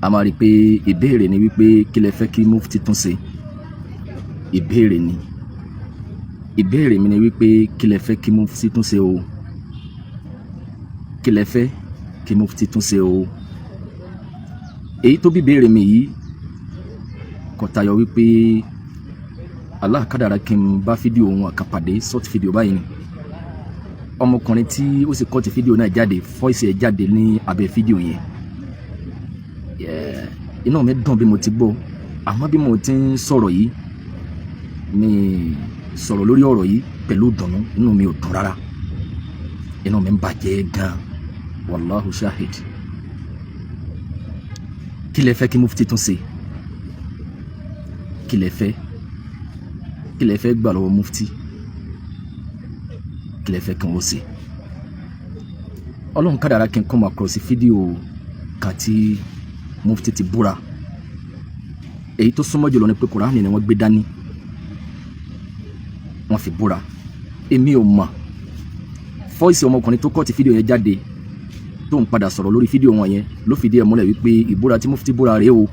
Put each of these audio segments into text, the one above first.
A máa rí i pé ìbéèrè ni wípé kí lẹ fẹ́ kí mufti tún ṣe. Ìbéèrè ni, ìbéèrè mi ni wípé kí lẹ fẹ́ kí mufti tún ṣe o? Kí lẹ fẹ́ kí mufti tún ṣe o? Èyí tó bí béèrè mi yìí kò tayọ wípé Allah kádàrá kí n bá fídíò wọn kan pàdé, short fídíò báyìí ni. Ọmọkùnrin tí ó sì cut fídíò náà jáde, voice ẹ̀ jáde ní abẹ́ fídíò yẹn. Inú mi dùn bí mo ti gbọ́, àmọ́ bí mo ti ń sọ̀rọ̀ yìí, mi sọ̀rọ̀ lórí ọ̀rọ̀ yìí pẹ̀lú ìdùnnú. Inú mi ò dùn rárá, inú mi ń bàjẹ́ gan, wallahu shahid. Kí lẹ fẹ́ kí mufti tún ṣe? Kí lẹ fẹ́? Kí lẹ fẹ́ gbà lọ́wọ́ mufti? Kí lẹ fẹ́ kí wọ́n ṣe? Ọlọ́run kádàrá kí n come across fídíò kan tí mufti ti búra. Èyí tó súnmọ́ jùlọ ni pé Kùránì ni wọ́n gbé dání, wọ́n fi búra. Èmi ò mọ̀. Voice ọmọkùnrin tó cut fídíò yẹn jáde, tó ń padà sọ̀rọ̀ lórí fídíò wọn yẹn, ló fìdí ẹ̀ múlẹ̀ wípé ìbúra tí mufti búra rèé o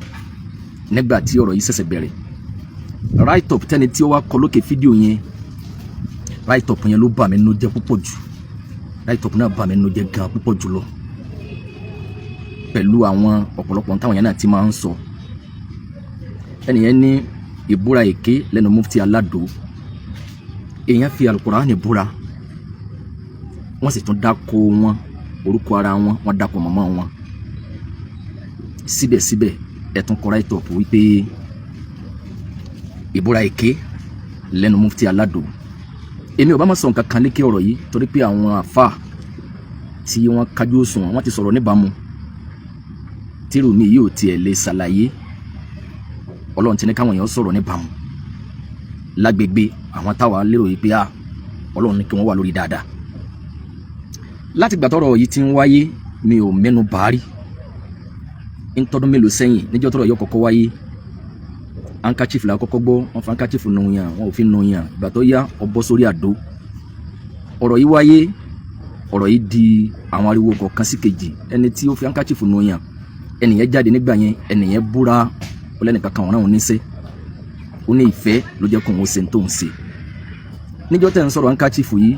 nígbà tí ọ̀rọ̀ yìí ṣẹ̀ṣẹ̀ bẹ̀rẹ̀. Write up tẹ́ni tí ó wá kọ lókè fídíò yẹn, write up yẹn ló bà mí nínú jẹ́ púpọ̀ jù. Write up náà bà mí nínú jẹ́ gan púpọ̀ jù lọ, pẹ̀lú àwọn ọ̀pọ̀lọpọ̀ táwọn yẹn náà ti máa ń sọ. Ẹnìyẹn ní ìbúra èké lẹ́nu mufti Aládò. Èèyàn fi Alukurani búra, wọ́n sì tún dáko wọn, orúkọ ara wọn, wọ́n dáko màmá wọn. Síbẹ̀síbẹ̀, ẹ tún kọ write up wípé ìbúra èké lẹ́nu mufti Aládò. Èmi ò bá má sọ nǹkan kan lékè ọ̀rọ̀ yìí, torí pé àwọn àfa tí wọ́n kájú òṣùwọ̀n, wọ́n ti sọ̀rọ̀ níbàámu tírù mi yìí ò tiẹ̀ lè ṣàlàyé. Ọlọ́run ti ní káwọn èèyàn sọ̀rọ̀ níbàámu lágbègbè àwọn táwa lérò yìí pé a Ọlọ́run ní kí wọ́n wà lórí dáadáa. Láti gbà tọ́rọ̀ yìí ti ń wáyé, mi ò mẹ́nu bàárí. Ntọ́dún mélòó sẹ́yìn, níjọ́ tọ́rọ̀ yìí kọ́kọ́ wáyé, handkerchief la kọ́kọ́ gbọ́. Wọ́n fa handkerchief nù yàn, wọ́n ò fi nù yàn. Ìgbà tó yá, ó bọ́ sórí àdó. Ọ̀rọ̀ yìí wáyé, ọ̀rọ̀ yìí di àwọn ariwo kọ̀ọ̀kan sí kejì. Ẹni tí ó fi handkerchief nù yàn, ẹnìyẹn jáde nígbà yẹn, ẹnìyẹn búra, ó lẹ́nìkan kan ọ̀ràn òun níṣẹ́, ó ní ìfẹ́ ló jẹ́ kóun ó ṣe tó ń ṣe. Níjọ́ tẹ̀ ń sọ̀rọ̀ handkerchief yìí,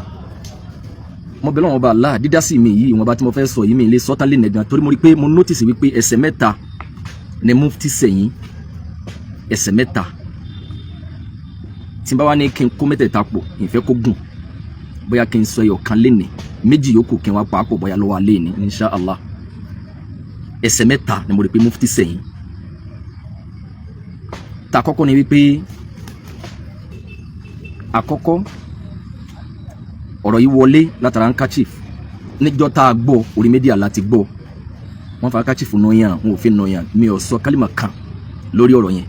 mo bẹ̀ lọ́wọ́ bá Allah. Dídá sí mi yìí, ìwọ̀nba tí mo fẹ́ sọ yìí, mi lè sọ́tàn lè nẹ̀gan, torí mo rí pé mo notice wípé ẹsẹ̀ mẹ́ta ni mufti sẹ̀yìn. Ẹsẹ̀ mẹ́ta tí n bá wá ní kí n kó mẹ́tẹ̀ẹ̀ta pọ̀, ìfẹ́ kó gùn, bóyá kí n sọ ẹyọ kan lénìí, méjì yòókù kí n wá pa á pọ̀, bóyá lọ́wọ́ alẹ́ ní, insha Allah. Ẹsẹ̀ mẹ́ta ni mo rí pé mufti sẹ̀yìn. Ta àkọ́kọ́ ni wípé, àkọ́kọ́, ọ̀rọ̀ yìí wọlé látara handkerchief. Níjọ́ tá a gbọ́, orí media láti gbọ́, wọ́n fa handkerchief nù yàn, wọn ò fi nù yàn. Mi ò sọ kálímà kan lórí ọ̀rọ̀ yẹn.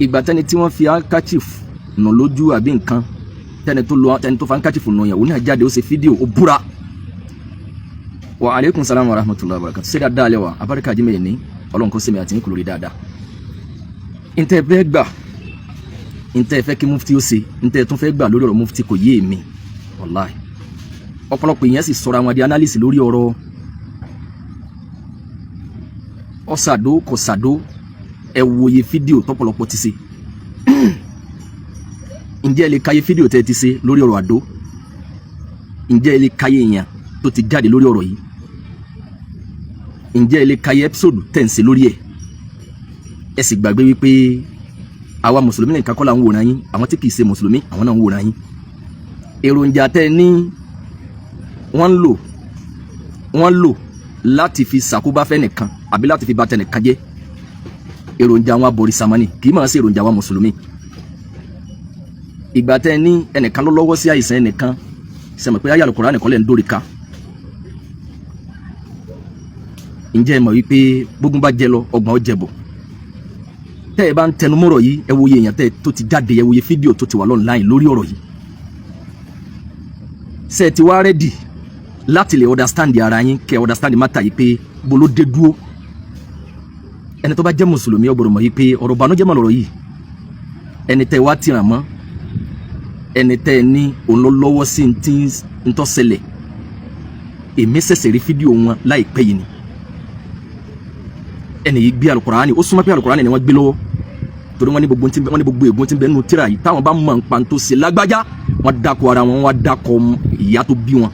Ìgbà tẹ́ni tí wọ́n fi handkerchief nù lójú àbí nǹkan, tẹ́ni tó lọ, tẹ́ni tó fa handkerchief nù yàn, òun náà jáde, ó ṣe fídíò, ó búra. Wa aleykum salaam wa rahmatullahi wa barakatuh. Ṣé dáadáa lẹ wa? Abáríkà jimẹ̀ ní Ọlọ́run kó sẹ́mi àti ní kò lórí dáadáa. Ntẹ́ fẹ́ gbà, ntẹ́ fẹ́ kí mufti ó ṣe, ntẹ́ tún fẹ́ gbà lórí ọ̀rọ̀ mufti kò yé mi, wàláì. Ọ̀pọ̀lọpọ̀ èèyàn sì sọ̀rọ̀ àwọn di analysis lórí ọ̀rọ̀ ọ̀sàdó kò sàdó. Ẹ wòye fídíò tọ́pọ̀lọpọ̀ ti ṣe. Ǹjẹ́ ẹ lè káyé fídíò tẹ́ ẹ ti ṣe lórí ọ̀rọ̀ àdó? Ǹjẹ́ ẹ lè káyé èèyàn tó ti jáde lórí ọ̀rọ̀ yìí? Ǹjẹ́ ẹ lè káyé episode tẹ̀ ń ṣe lórí ẹ̀? Ẹ sì gbàgbé wípé àwa mùsùlùmí nìkan kọ́ la ń wòran yín. Àwọn tí kìí ṣe mùsùlùmí, àwọn náà ń wòran yín. Èròjà tẹ́ ní wọ́n ń lò, wọ́n lò láti fi ṣàkóbá fẹ́ nìkan àbí láti fi bà tẹnìkan jẹ́, èròjà àwọn abọ̀rìṣàmánì, kì í máa ṣe èròjà àwọn mùsùlùmí. Ìgbà tẹ́ ní ẹnìkan ló lọ́wọ́ sí àìsàn ẹnìkan, sẹ́mi pé ayé Al-Kùránì kọ́lẹ̀ ń dórí ká. Ǹjẹ́ ẹ mọ̀ wípé gbógun bá jẹ lọ, ọgbọ̀n ó jẹ bọ̀? Tẹ́ ẹ bá ń tẹnu mọ́rọ̀ yìí, ẹ wòye èèyàn tẹ́ tó ti jáde, ẹ wòye fídíò tó ti wà online lórí ọ̀rọ̀ yìí. Ṣé ẹ ti wá ready láti lè understand ara yín, kẹ́ ẹ understand matter yìí pé bolo dé dúró? Ẹni tó bá jẹ́ mùsùlùmí, ó gbọ́dọ̀ mọ̀ yìí pé ọ̀rọ̀ ìbànújẹ́ mọ̀ lọ̀rọ̀ yìí. Ẹni tẹ́ wá tìràn mọ́, ẹni tẹ́ ẹ ní òun ló lọ́wọ́ sí ntí ntọ́sẹlẹ̀, èmi ṣẹ̀ṣẹ̀ rí fídíò wọn láìpẹ́ yìí ni. Ẹni yìí gbé Alukurani, ó súnmọ́ pé Alukurani ni wọ́n gbé lọ́wọ́, torí wọ́n ní gbogbo tí wọ́n ní, gbogbo ègún tí ń bẹ nínú tíra yìí, táwọn bá mọ̀ nípa tó ṣe lágbájá. Wọ́n dákọ̀ ara wọn, wọ́n dákọ̀ ìyá tó bí wọn.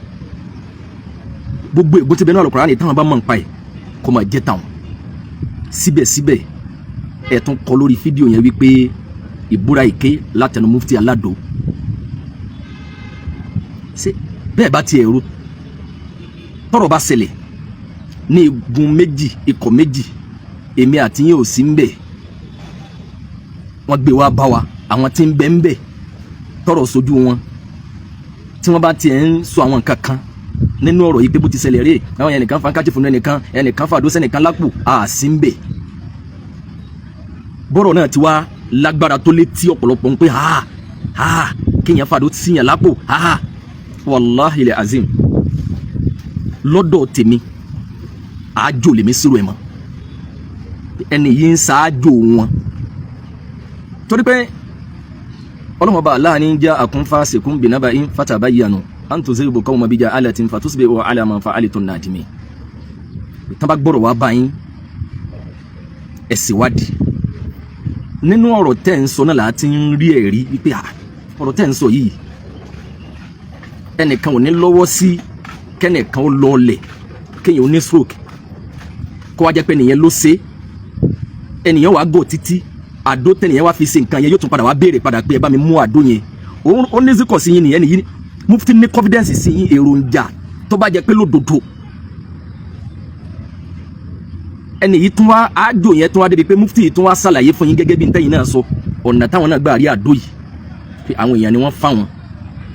Gbogbo ègún tí ń bẹ nínú Alukurani, táwọn bá mọ̀ nípa ẹ̀, kó máa jẹ́ tàwọn. Síbẹ̀síbẹ̀, ẹ̀ tún kọ lórí fídíò yẹn wípé ìbúra èké látẹnu Mufti Alado. Ṣé bẹ́ẹ̀ bá tiẹ̀ ro, tọ́rọ̀ bá ṣẹlẹ̀ ní igun méjì, ikọ̀ méjì, èmi àti yín ò sí ń bẹ̀, wọ́n gbé wá bá wa, àwọn tí ń bẹ ń bẹ̀ tọ́rọ̀ sójú wọn, tí wọ́n bá tiẹ̀ ń sọ àwọn nǹkan kan nínú ọ̀rọ̀ yìí pé bó ti ṣẹlẹ̀ rèé, àwọn ẹnìkan fa kájí fún ẹnìkan, ẹnìkan fàdó sẹ́nìkan lápò, àásí ń bẹ̀. Bọ́rọ̀ náà ti wá lágbára tó létí ọ̀pọ̀lọpọ̀ ń pé ha ha, kéèyàn fàdó síyàn lápò, ha. Wàláhi lè azim, lọ́dọ̀ tèmi, àájò lèmi sírò ẹ̀ mọ́. Ẹni yìí ń ṣáájò wọn, torí pé ọlọ́mọba aláàánú jẹ́ àkúnfà sèkún bìnnábà in fatabayyanu an tusibu qawman bijahalatin fatusbihu ala ma fa'altum nadimin. Tán bá gbọ́rọ̀ wá báyìí, ẹ ṣèwádìí. Nínú ọ̀rọ̀ tẹ́ ń sọ náà láti ń rí ẹ̀rí wípé ọ̀rọ̀ tẹ́ ń sọ yìí, ẹnìkan ò ní lọ́wọ́ sí kẹ́nìkan ó lọ́ọ̀lẹ̀, kéèyàn ó ní stroke, kó wá jẹ́ pé nìyẹn ló ṣe. Ẹnìyẹn wàá gò títí, àdó tẹnìyẹn wá fi ṣe nǹkan yẹn, yóò tún padà wá béèrè padà pé ẹ bá mi mú àdó yẹn. Ó ní zikọ̀ sí yín nìyẹn. Nìyí Mufti ní confidence sí yín. Èròjà tó bá jẹ́ pé lódodo ẹnì yìí tún wá àjò yẹn tún wá débi pé Mufti yìí tún wá ṣàlàyé fún yín gẹ́gẹ́ bí ntẹ́yìn náà sọ, ọ̀nà táwọn náà gbà rí àdó yìí, pé àwọn èèyàn ni wọ́n fáwọn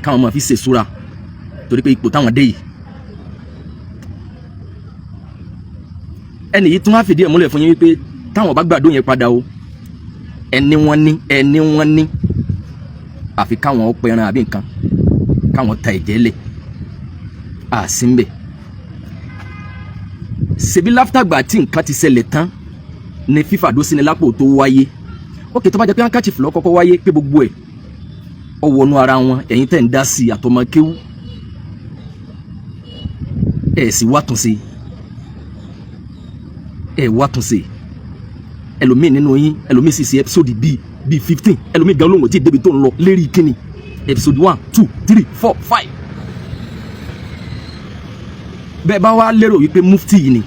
káwọn máa fi ṣèṣúra, torí pé ipò táwọn dé yìí. Ẹnì yìí tún wá fìdí ẹ̀ múlẹ̀ fún yín wípé táwọn bá gbàdó yẹn padà o, ẹni wọ́n ní, ẹni wọ́n ní, àfi káwọn ó pẹran àbí nǹkan, káwọn ta ẹ̀jẹ̀ lẹ̀ àsínbẹ̀. Ṣebí láfítàgbà tí nǹkan ti ṣẹlẹ̀ tán ni fífàdó sí ni lápò tó wáyé. Ókè, tó bá jẹ́ pé handkerchief ló kọ́kọ́ wáyé, pé gbogbo ẹ̀ ọ wọnú ara wọn, ẹ̀yin tẹ̀ ń dá sí i àtọmọ kéwú, ẹ̀ sì wá tún sí, ẹ̀ wá tún sí. Ẹlòmíì nínú yín, ẹlòmíì sì ṣe episode bíi 15, ẹlòmíì gan lóhùn tí débi tó ń lọ lérí kíni, episode 1, 2, 3, 4, 5. Bẹ́ẹ̀ bá wá lérò wípé Mufti yìí ni,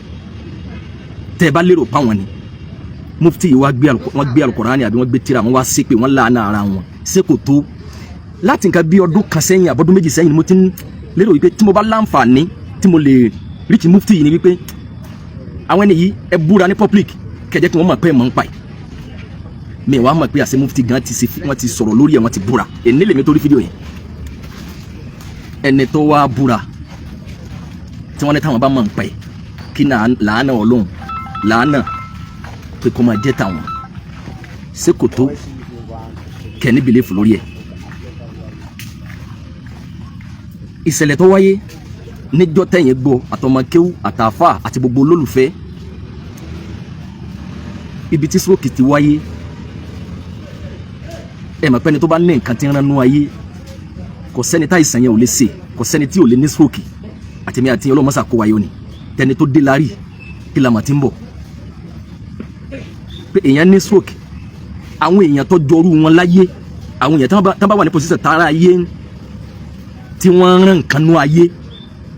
tẹ́ ẹ bá lérò páwọn ni Mufti yìí wá gbé, wọ́n gbé Alukurani àbí wọ́n gbé tírà, wọ́n wá ṣépè, wọ́n láàánú ara wọn, ṣé kò tó? Láti nǹkan bí ọdún kan sẹ́yìn, àbọ̀dún 2 sẹ́yìn ni mo ti ń lérò wípé tí mo bá láǹfààní tí mo lè ríkì Mufti yìí ni wípé àwọn ẹni yìí, ẹ búra ní public, kẹjẹ kí wọ́n mọ̀ pé ẹ mọ̀ ń pa ẹ̀. Mi wàá mọ̀ pé àṣẹ Mufti gan ti ṣe, wọ́n ti sọ̀rọ̀ lórí ẹ̀, wọ́n ti búra. Èní lèmi torí fídíò yẹn, ẹni tó wá búra tí wọ́n ní táwọn bá mọ̀ ń pa ẹ̀, kí làánà Ọlọ́run, làánà pé kó máa jẹ́ tàwọn, ṣé kò tó kẹ́ ní belief lórí ẹ̀? Ìṣẹ̀lẹ̀ tó wáyé níjọ́ tẹ̀yìn gbọ́, àtọmọkéwú, àtàfà àti gbogbo olólùfẹ́, ibi tí stroke ti wáyé, ẹ mọ̀ pé ẹni tó bá ní nǹkan tí ń ránú ayé, kò sẹ́ni tá ìsàn yẹn ò lè ṣe, kò sẹ́ni tí ò lè ní stroke. Àtẹ̀mí àti ọlọ́mọṣà kó wáyé ni tẹni tó dé lárí kí la mà ti ń bọ̀ pé èèyàn ní stroke. Àwọn èèyàn tó jọrú wọn láyé, àwọn èèyàn tán bá wà ní position tààrà ayé, tí wọ́n ń rán nǹkan nú ayé,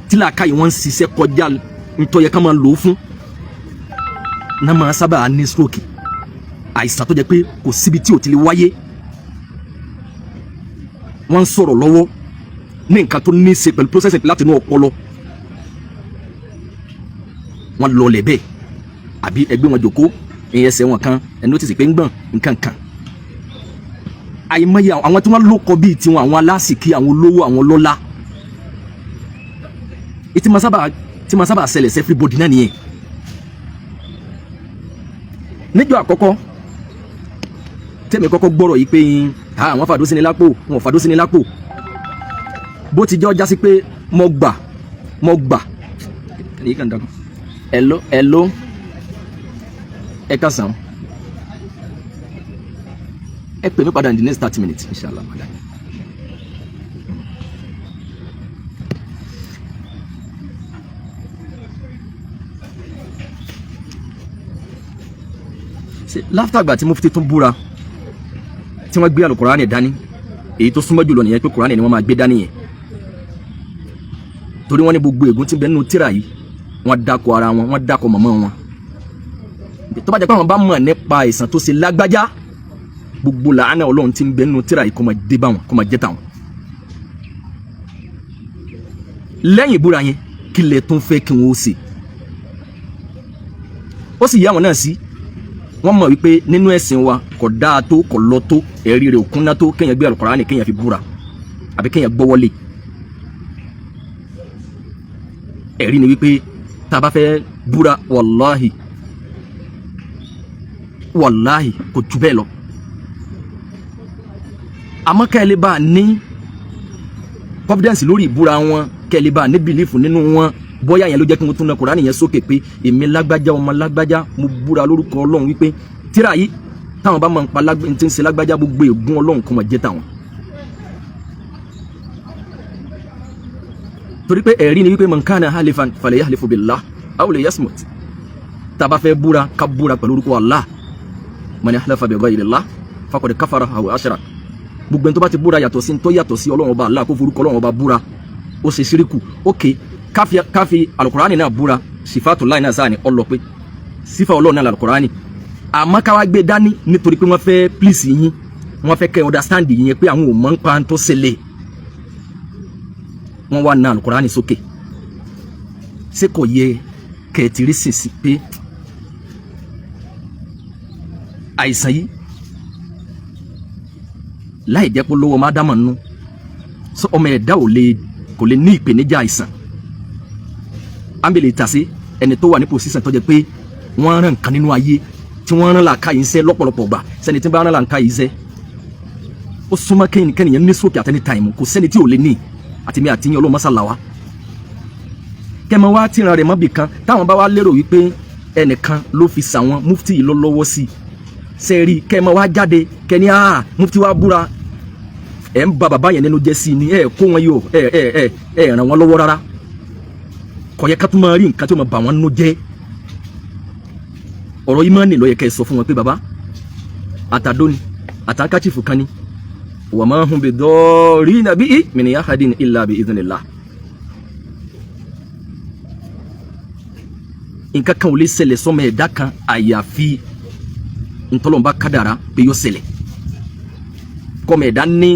tí làákàyè wọn ń ṣiṣẹ́ kọjá ntọ́ yẹ ká máa lò ó fún náà, máa sábà ní stroke. Àìsàn tó jẹ́ pé kò síbi tí ò ti lè wáyé. Wọ́n ń sọ̀rọ̀ lọ́wọ́ ní nǹkan tó ní í ṣe pẹ̀lú processing láti inú ọpọlọ, wọ́n lọlẹ̀ bẹ́ẹ̀, àbí ẹgbẹ́ wọn jòkó, ìyẹn ẹsẹ̀ wọn kan, ẹ notice pé ń gbọ̀n nǹkan kan. Àìmọye àwọn tí wọ́n ló kọ bíi tiwọn, àwọn aláṣìkí, àwọn olówó, àwọn lọ́lá, tí máa sábà ṣẹlẹ̀ sí everybody náà nìyẹn. Níjọ́ àkọ́kọ́ tẹ́mi kọ́kọ́ gbọ́rọ̀ yìí pé àwọn fàdó sí ni lápò, wọn ò fàdó sí ni lápò, bó ti jẹ́ ọjà sí pé mo gbà, mo gbà. Ẹni yìí kàn dákun. Hello, hello, ẹ káàsán. Ẹ pè mí padà in the next 30 minutes, inshallah, madam. Látàgbà tí mufti tún búra tí wọ́n gbé alukurani dání, èyí tó súnmọ́ jùlọ nìyẹn pé kurani ni wọ́n máa gbé dání yẹn, torí wọ́n ní gbogbo ègún tí ń bẹ nínú tírà yìí, wọ́n dákọ̀ ara wọn, wọ́n dákọ̀ mọ̀mọ́ wọn. Tó bá jẹ́ pé àwọn bá mọ̀ nípa àìsàn tó ṣe lágbájá, gbogbo làánà Ọlọ́run tí ń bẹ nínú tírà yìí kó máa dé bá wọn, kó máa jẹ́ tàwọn. Lẹ́yìn ìbúra yẹn, kí lẹ tún fẹ́ kí wọ́n ó ṣe? Ó sì yá àwọn náà sí, wọ́n mọ̀ wípé nínú ẹ̀sìn wa kò dáa tó, kò lọ tó, ẹ̀rí rẹ̀ ò kúnná tó kéèyàn gbé Al-Kùránì kéèyàn fi búra àbí kéèyàn gbọ́wọ́lé. Ẹ̀rí ni wípé tá a bá fẹ́ búra, wàláhì wàláhì, kò jù bẹ́ẹ̀ lọ. Àmọ́ ká ẹ lè bá a ní confidence lórí ìbúra wọn, kẹ́ ẹ lè bá a ní belief nínú wọn, bóyá yẹn ló jẹ́ kí wọ́n tún na Kùránì yẹn sókè pé èmi lágbájá, ọmọ lágbájá, mo búra lórúkọ Ọlọ́run wípé tíra yìí, táwọn bá máa ń pa tí ń ṣe lágbájá, gbogbo ègún Ọlọ́run kó máa jẹ́ tàwọn. Torí pé ẹ̀rí ni wípé man kana halifan falyahlifu billah aw liyasmut. Tá a bá fẹ́ búra, ká búra pẹ̀lú orúkọ Allah. Man halafa bi ghayrillah faqad kafara aw ashrak. Gbogbo ẹni tó bá ti búra yàtọ̀ sí tó yàtọ̀ sí Ọlọ́run Ọba Allah, kó forúkọ Ọlọ́run Ọba búra, ó ṣe ṣíríkù. Ok, káfi káfi alukurani náà búra, sifatullahi náà sáà ní ọlọpẹ sífà Ọlọ́run náà alukurani. Àmọ́ káwá gbé dání nítorí pé wọ́n fẹ́ please yín, wọ́n fẹ́ kẹ́ understand yín pé àwọn ò mọ̀ ń pa tó ṣẹlẹ̀, wọ́n wá na alukurani sókè. Ṣé kò yẹ kẹ̀tìrí sìnsìn pé àìsàn yìí, láì jẹ́ pé lówó má dámọ̀ nínú ọmọ ẹ̀dá ò lè kò lè ní ìpèníjà àìsàn ámbìlì tàsí, ẹni tó wà ní pòsíṣàn tó jẹ́ pé wọ́n rán nǹkan nínú ayé tí wọ́n rán làákà yìí ń sẹ́ lọ́pọ̀lọpọ̀ gbà, sẹ́ni tí ń bá rán làákà yìí sẹ́, ó súnmọ́ kẹ́nìyàn ní stroke at any time. Kò sẹ́ni tí ò lè ní, àtìmí àtìyàn Ọlọ́run mọ́sálà wa. Kẹ́mọ wá tíran rẹ̀ mọ́bì kan táwọn bá wá lérò wípé ẹnìkan ló fi sàwọn mufti yìí lọ́wọ́ sí i sẹ́ẹ̀rì, kẹ́mọ wá jáde kẹ́ni ah, mufti wá búra, ẹ̀ ń ba bàbá yẹn nínú jẹ́ sí i ni. Ẹ̀ kó wọn yóò ẹ̀ ẹ̀ ẹ̀ ẹ̀ ràn wọ́n lọ́wọ́ rárá. Kò yẹ ká tún máa rí nǹkan tí ó máa bà wọ́n nínú jẹ́. Ọ̀rọ̀ ìmánì ló yẹ kẹ́ ẹ sọ fún wọn pé bàbá àtàdó ni àtàǹkàchìfù kan ni, wa ma hum bidarrina bihi min ahadin illa bi idhnillah. Nǹkan kan ò lè ṣẹlẹ̀ sọ́mọ ẹ̀dá kan àyàfi ntọ́lọ́mbà kádàrá pé yóò ṣẹlẹ̀. Kọ́mọ ẹ̀dá ní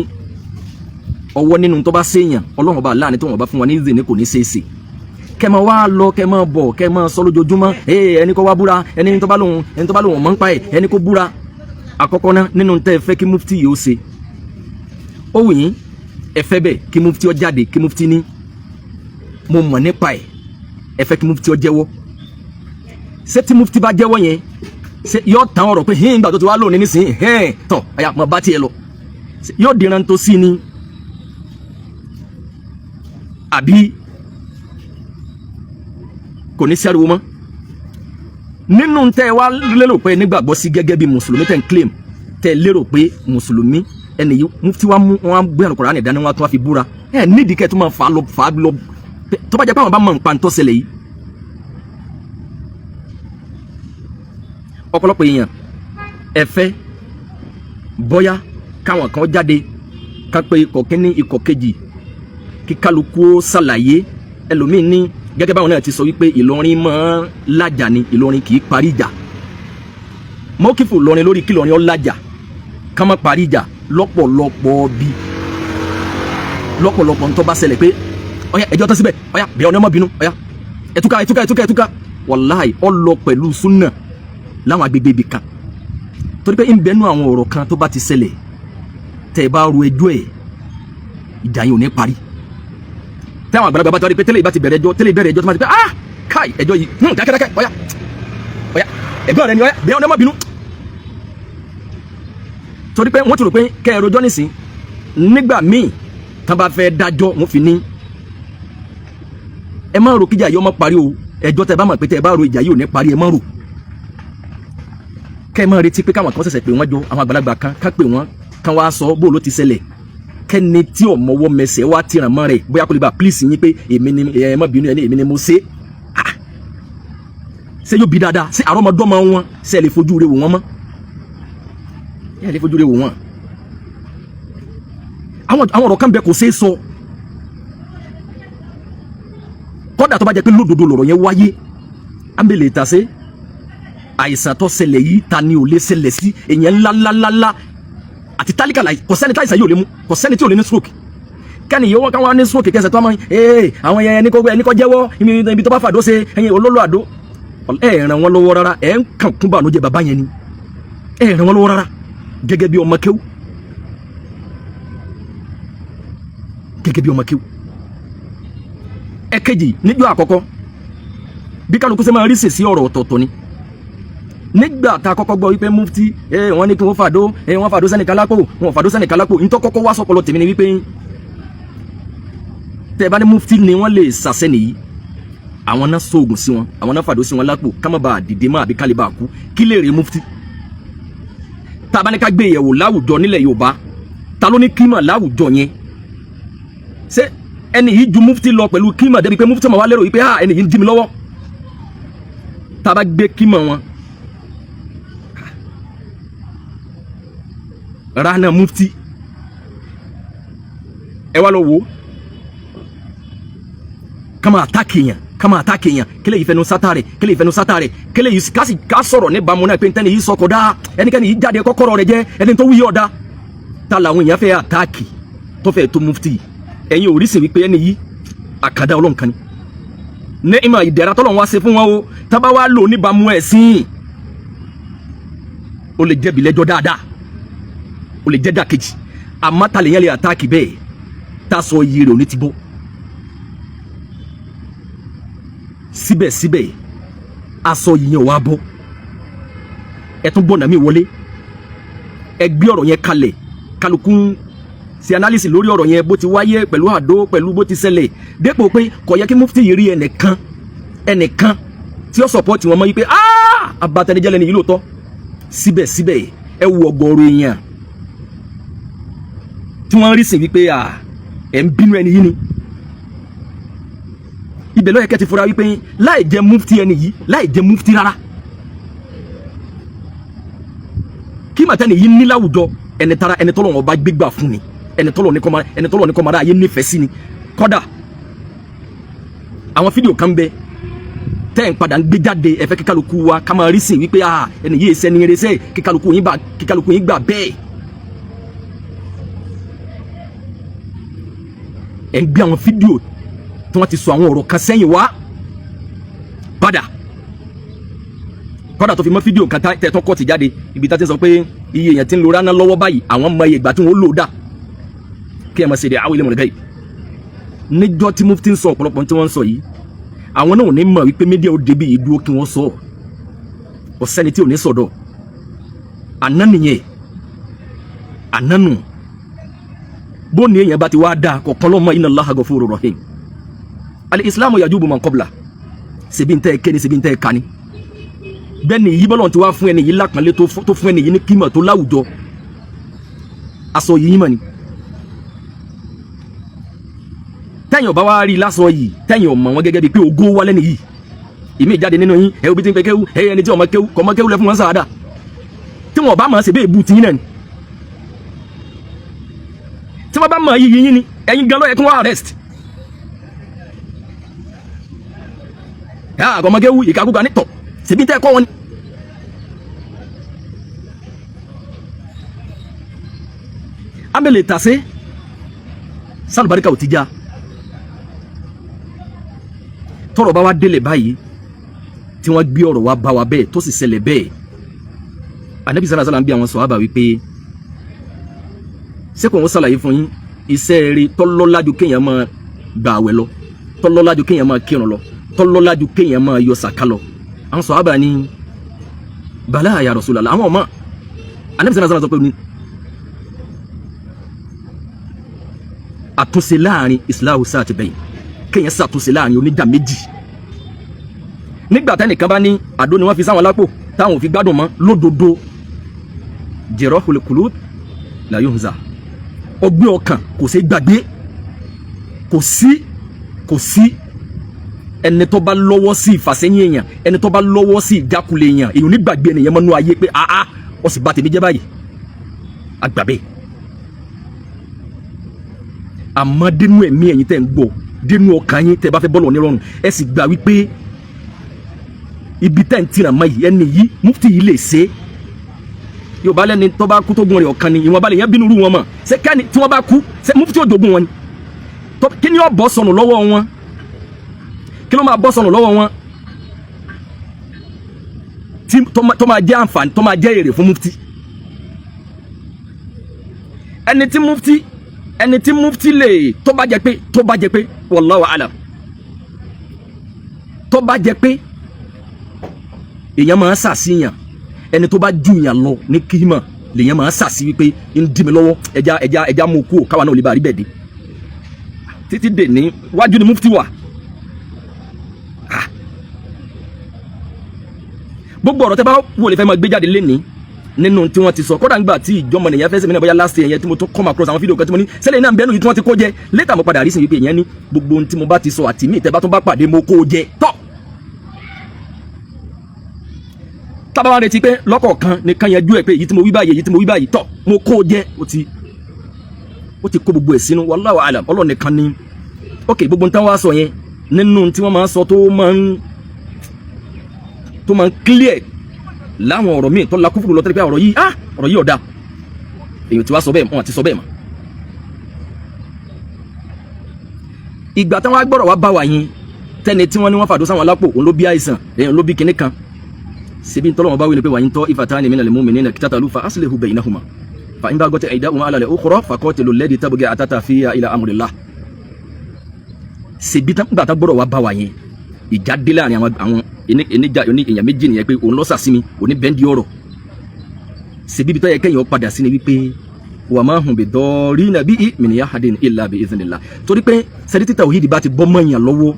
ọwọ́ nínú tó bá séèyàn, Ọlọ́run bá láàánú tó wọn bá fún wa ní ìzìní kò ní ṣeéṣe. Kẹ́ máa wá lọ, kẹ́ máa bọ̀, kẹ́ máa sọ lójoojúmọ́, ee, ẹni kó wá búra, ẹni tó bá lòun, ẹni tó bá lòun mọ̀ ń pa ẹ̀, ẹni kó búra. Àkọ́kọ́ náà, nínú tẹ́ ẹ fẹ́ kí mufti yìí ó ṣe, ó wù yín, ẹ fẹ́ bẹ́ẹ̀ kí mufti ó jáde, kí mufti ní mo mọ̀ nípa ẹ̀. Ẹ fẹ́ kí mufti ó jẹ́wọ́. Ṣé tí mufti bá jẹ́wọ́ yẹn, ṣé yóò tán ọ̀rọ̀ pé hìn gbà tó ti wá lónìí nísìnyí, hẹ́n tọ̀ àyà mọ̀ bá tiẹ̀ lọ, yóò dìran tó sí ni, àbí kò ní sí ariwo mọ́? Nínú tẹ́ ẹ wá lérò pé nígbàgbọ́ sí gẹ́gẹ́ bí mùsùlùmí tẹ́ ń claim, tẹ́ ẹ lérò pé mùsùlùmí ẹni yìí, mufti wa mú wọn gbé Al-Kùránì dání, wọn tún wá fi búra, ẹ nídìí kẹ́ ẹ tún máa fà á lọ fà á lọ. Tó bá jẹ́ pé àwọn bá mọ̀ nípa ntọ́ ṣẹlẹ̀ yìí, ọ̀pọ̀lọpọ̀ èèyàn ẹ fẹ́ bọ́yá káwọn kan jáde ká pé ikọ̀ kínní, ikọ̀ kejì, kí kálukú ó ṣàlàyé. Ẹlòmíín ní gẹ́gẹ́ báwọn náà ti sọ wípé Ìlọrin máa lájà ni, Ìlọrin kì í parí ìjà. Mọ́kìfù Ìlọrin lórí kí Ìlọrin ó lájà ká má parí ìjà lọ́pọ̀lọpọ̀, bí lọ́pọ̀lọpọ̀ ń tó bá ṣẹlẹ̀ pé ọ̀yá ẹjọ́ tán síbẹ̀, ọ̀yá bẹ́ẹ̀ ọ̀nà ọmọ bínú, ọ̀yá ẹ̀túká ẹ̀túká ẹ̀túká ẹ̀túká, wàláì ó lọ pẹ̀lú súnà láwọn agbègbè ibì kan, torí pé ń bẹnu àwọn ọ̀rọ̀ kan tó bá ti ṣẹlẹ̀, tẹ́ ẹ bá ru ẹjọ́ ẹ̀, ìjà yìí ò ní parí. Táwọn àgbàlagbà bá ti wá rí pé tẹ́lẹ̀ ìbá ti bẹ̀rẹ̀ ẹjọ́, tẹ́lẹ̀ ìbẹ̀rẹ̀ ẹjọ́, tó máa ti pé ah káì ẹjọ́ yìí dákẹ́dákẹ́, ọ̀yá ọ̀yá ẹ̀gbọ́n rẹ ni, ọ̀yá bẹ́ẹ̀ ọ̀nà ọmọ bínú, torí pé wọ́n ti rò pé kẹ́ ẹ rojọ́ nísìn. Nígbà míì tán bá fẹ́ dájọ́, wọ́n fi ní ẹ má ro kíjà yìí ọmọ parí o. Ẹjọ́ tẹ́ bá mọ̀ pé tẹ́ ẹ bá ro ìjà yìí ò ní parí, ẹ má ro. Kẹ́ ẹ má retí pé káwọn kan ṣẹ̀ṣẹ̀ pè wọ́n jọ, àwọn àgbàlagbà kan ká pè wọ́n kan wá sọ bó ló ti ṣẹlẹ̀, kẹ́ni tí ò mọwọ́ mẹsẹ̀ wá tìràn mọ́ rẹ̀, bóyá kó lè bá pílìsì yín pé èmi ni, ẹ má bínú, ẹ ní èmi ni mo ṣe. Ṣé yóò bí dáadáa? Ṣé àrọ́mọdọ́mọ wọn ṣe lè fojú rẹ̀ wò wọ́n mọ́? Ẹ lè fojú rẹ wò wọ́n. Àwọn ọ̀rọ̀ kan bẹ kò ṣeé sọ. Kọ́dà tó bá jẹ́ pé lódodo lọ̀rọ̀ yẹn wáyé, ámbẹ̀lẹ̀ ìtàsé àìsàn tó ṣẹlẹ̀ yìí, ta ni ò lè ṣẹlẹ̀ sí? Èèyàn ńláńláńlá àti tálíkà láì, kò sẹ́ni táìsàn yóò lè mú, kò sẹ́ni tí ò lè ní stroke. Kẹ́ni yóò wọ́n káwọn ní stroke kẹsẹ̀ tó máa ee àwọn yẹn ẹni kọ́ jẹ́wọ́ ibi tó bá fàdó ṣe ẹyin olólò àdó. Ẹ ràn wọ́n lọ́wọ́ rárá, ẹ ń kàn kún bànújẹ́ bàbá yẹn ni. Ẹ ràn wọ́n lọ́wọ́ rárá gẹ́gẹ́ bí ọmọ kéwú, gẹ́gẹ́ bí ọmọ kéwú. Ẹ̀kejì, níjọ́ àkọ́kọ́ bí kálukú ṣe máa rí sèsí ọ̀rọ̀ ọ̀tọ̀ọ̀tọ̀ ni. Nígbà tá a kọ́kọ́ gbọ́ wípé mufti wọ́n ní kí wọ́n fàdó, wọ́n fàdó sẹ́nìkan lápò, wọ́n fàdó sẹ́nìkan lápò, ntọ́ kọ́kọ́ wá sọ́pọ̀lọ́ tèmi ni wípé tẹ́ ẹ bá ní mufti ni wọ́n lè sàṣẹ́ nìyí, àwọn náà sóògùn sí wọn, àwọn náà fàdó sí wọn lápò ká má bàa dìde mọ́ àbí ká lè bàa kú. Kí lè rí mufti? Tá a bá ní ká gbé ìyẹ̀wò láwùjọ nílẹ̀ Yorùbá, ta ló ní kímọ̀ láwùjọ yẹn? Ṣé ẹni yìí ju mufti lọ pẹ̀lú kímọ̀ débi pé mufti máa wá lérò wípé ah, ẹni yìí ń dí mi lọ́wọ́? Tá a bá gbé kímọ̀ wọn rana mufti, ẹ wá lọ wò ó, kama àtàkì yẹn, kama àtàkì yẹn, kílẹ̀ yìí fẹnu sátà rẹ̀, kílẹ̀ yìí fẹnu sátà rẹ̀, kílẹ̀ yìí kásì ká sọ̀rọ̀ níbàámu náà pé ntẹ́ni yìí sọkọ̀ dá ẹnikẹ́ni yìí jáde kọ́kọ́rọ́ rẹ̀ jẹ́ ẹni tó wúyọ̀ dá. Ta làwọn èèyàn fẹ́ àtàkì tó fẹ́ tó mufti? Ẹ̀yin ò rí sìn wípé ẹni yìí àkàdá ọlọ́nkan ni ní ìmọ̀ ìdẹ̀ra tọ́lọ̀ wá ṣe fún wọn o. Tábà wá lò níbàámu ẹ̀sìn, ó lè jẹ́bi lẹ́jọ́ dáadáa, ó lè jẹ́ dàkejì. Àmọ́ ta lè yẹn lè àtàkì bẹ́ẹ̀ tá a sọ iye rẹ̀ ò ní ti bọ́? Síbẹ̀síbẹ̀ aṣọ yìí yẹn wá bọ́, ẹ tún gbọ́nà mi wọlé, ẹ gbé ọ̀rọ̀ yẹn kalẹ̀, kálukú ṣe analysis lórí ọ̀rọ̀ yẹn bó ti wáyé pẹ̀lú àdó, pẹ̀lú bó ti ṣẹlẹ̀, dépò pé kò yẹ kí mufti yìí rí ẹnìkan ẹnìkan tí ó support wọn mọ́ yìí pé abatẹnijẹ́ lẹ́ni yìí lóòótọ́. Síbẹ̀síbẹ̀ ẹ wo ọ̀gọ̀ọ̀rọ̀ èèyàn tí wọ́n rí sìn wípé ẹ̀ ń bínú ẹni yìí ni. Ibẹ̀ ló yẹ kẹ́ ti fura wípé láì jẹ́ mufti, ẹni yìí láì jẹ́ mufti rárá, kí màtẹ́ni yìí ní láwùjọ, ẹni tara ẹni tọ́lọ̀ wọn bá gbégbà fún ni, ẹni tọ́lọ̀ ní kọ́mara, ẹni tọ́lọ̀ ní kọ́mara ayé nífẹ̀ẹ́ sí ni. Kọ́dà àwọn fídíò kan bẹ tẹ́ ń padà ń gbé jáde, ẹ fẹ́ kí kálukú wa ká máa rí sìn wípé ẹni yìí ṣẹni irinṣẹ́, kí kálukú yín gbà bẹ́ẹ̀. Ẹ̀ ń gbé àwọn fídíò tí wọ́n ti sọ àwọn ọ̀rọ̀ kan sẹ́yìn wá padà, kọ́dà tó fi mọ́ fídíò kan tẹ̀tọ́ kọ́ ti jáde, ibi tá ti sọ pé iye èèyàn ti ń lo rárá lọ́wọ́ báyìí, àwọn mọ iye ìgbà tí wọ́n lò dà kí ẹ máa ṣe dé àwọn ilé mọ̀lẹ́gà yìí. Níjọ́ tí mufti ń sọ ọ̀pọ̀lọpọ̀ tí wọ́n ń sọ yìí, àwọn náà ò ní mọ̀ wípé mídíà ó débi yìí dúró kí wọ́n sọ. Kò sẹ́ni tí ò ní sọ̀dọ̀ àná nìyẹn, àná nù. Bó ní èèyàn bá ti wá dáa kọ̀ọ̀kan lọ́mọ, inna Allaha ghafurur rahim, al-islamu yajubu man qabla. Ṣebí ń tẹ́ ẹ kéni, ṣebí ń tẹ́ ẹ kani bẹ́ẹ̀ ni yìí bọ́lọ̀ ti wá fún ẹni yìí lápọ̀nlé tó fún ẹni yìí ní kímọ̀ tó láwùjọ, aṣọ yìí mọ̀ ni. Tẹ́yìn ọba wa rí lásọ yìí, tẹ́yìn ọmọ wọn gẹ́gẹ́ bíi pé ògo wà lẹ́nu yìí, ìmí ìjáde nínú yín ẹ obi tí ń pe kéwú, ẹ ẹni tí ọmọ kéwú kọ́ ọmọ kéwú lẹ fún wọn sáadà tí wọn bá mọ̀ ṣe bẹ́ẹ̀ bú tiyín náà ni. Tí wọ́n bá mọ̀ yìí yín ni ẹ̀yin gan ló yẹ kí wọ́n arrest. Àgọ́mọ kéwú ìkakúka nítọ̀ ṣèbí tẹ́ kọ́ wọn ni. Amẹ́lẹ̀ tàṣe sálùbáríkà ò ti já. Tọ́rọ̀ bá wá délẹ̀ báyìí tí wọ́n gbé ọ̀rọ̀ wá bá wa bẹ́ẹ̀ tó sì ṣẹlẹ̀ bẹ́ẹ̀, Ànábì sallallahu alaihi wasallam ń bí àwọn sọ̀hábà wípé ṣé kò ń ṣàlàyé fún yín iṣẹ́ rere tọ́lọ́lájú kéèyàn máa gbà àwẹ̀ lọ, tọ́lọ́lájú kéèyàn máa kírun lọ, tọ́lọ́lájú kéèyàn máa yọ sàká lọ? Àwọn sọ̀hábà ní bala ya Rasulullah, àwọn ọmọ Ànábì sallallahu alaihi wasallam sọ pé ní àtúnṣe láàrin islahu sáà ti bẹ̀yìn, kéèyàn ṣàtúnṣe láàrin oníjà méjì. Nígbà tẹ́nìkan bá ní àdó ni wọ́n fi sáwọn lápò táwọn ò fi gbádùn mọ́ lódodo, jarahul qulub la yuhza, ọgbẹ́ ọkàn kò ṣeé gbàgbé. Kò sí ẹni tó bá lọ́wọ́ sí ìfàsẹ́yìn èèyàn, ẹni tó bá lọ́wọ́ sí ìjákulẹ̀ èèyàn, èèyàn nígbàgbé ènìyàn mọ́nú ayé pé àá ó sì bà tèmi jẹ́ báyìí. Àgbà bẹ́ẹ̀. Àmọ́ dénú ẹ̀mí ẹ̀yin tẹ́ ń gbọ́, dénú ọkàn yín, tẹ́ bá fẹ́ bọ́lọ̀ onírọ̀rùn, ẹ sì gbà wípé ibi tẹ́ ń tìràn mọ́ yìí, ẹni yìí, mufti yìí lè ṣe é. Yorùbá lẹ́ni tó bá kú tó gun rẹ̀ ọ̀kan ni ìwọ̀nba lè yẹn bínú rú wọn mọ̀. Ṣé kẹ́ni tí wọ́n bá kú, ṣé mufti ò dogun wọn ni? Kí ni ó bọ́ sọnù lọ́wọ́ wọn? Kí ló máa bọ́ sọnù lọ́wọ́ wọn tí tó máa jẹ́ àǹfààní, tó máa jẹ́ èrè fún mufti? Ẹni tí mufti lè, tó bá jẹ́ pé, wallahu alam, tó bá jẹ́ pé èèyàn máa ń ṣàṣìyàn, ẹni tó bá jù yàn lọ ní kíhìmọ̀ lèèyàn máa ń ṣàṣì wípé ń dí mi lọ́wọ́, ẹja ẹja ẹja mú kú káwa náà lè bá rí bẹ́ẹ̀ dé títí dè ní wájú ni mufti wà. Ah. Gbogbo ọ̀rọ̀ tẹ́ bá wò lè fẹ́ máa gbé jáde lénìí nínú tí wọ́n ti sọ, kódà ńgbà tí ìjọmọ nìyẹn fẹ́ sẹ́mi náà, bóyá last year yẹn tí mo tún come across àwọn fídíò kan tí mo ní sẹ́lẹ̀ náà ń bẹ́ẹ̀ nù yìí tí wọ́n ti kó jẹ. Later mo padà rí sí wípé ìyẹn ní gbogbo ohun tí mo bá ti sọ àti mí ìtẹ́ bá tún bá pàdé, mo kó jẹ tọ́. Tábà wá retí pé lọ́kọ̀ọ̀kan nìkan yẹn jú ẹ̀ pé èyí tí mo wí báyìí, èyí tí mo wí báyìí, tọ́ mo kó jẹ, ó ti kó gbogbo ẹ̀ sínú. Wallahu alam, Ọlọ́run nìkan ni. Ok, gbogbo nǹkan wá sọ yẹn nínú tí wọ́n máa ń sọ tó máa ń clear láwọn ọ̀rọ̀ míì tó la kúfùrù lọ tẹ́lẹ̀ pé ọ̀rọ̀ yìí, ah, ọ̀rọ̀ yìí ọ̀dà, èyàn tí wàá sọ bẹ́ẹ̀, wọn àti sọ bẹ́ẹ̀ mọ́. Ìgbà táwọn agbọ́rọ̀ wá bá wa yín, tẹ́ni tí wọ́n ní wọ́n fàdó sáwọn alápò, òun ló bí àìsàn, èèyàn ló bí kinní kan. Ṣebí ntọ́lọ́wọ́n bá wí ni pé wa in ta'ifatani minal mu'minina iqtatalu fa aslihu baynahuma fa in baghat ihdahuma ala al-ukhra faqatilu allati tabghi hatta tafi'a ila amrillah. Ṣebí gbà tá gbọ́dọ̀ wá bá wa yẹn, ìjà dé láàrin àwọn eníjà oní èèyàn méjì nìyẹn pé òun lọ́sà sí mi, òní bẹ́ńdì ọ̀rọ̀. Ṣebí ibi tó yẹ kẹ́yìn ó padà sí ni wípé wa ma hum bidarrina bihi min ahadin illa bi idhnillah, torí pé sẹ́dí títà òhídìí bá ti bọ́ mọ́yàn lọ́wọ́,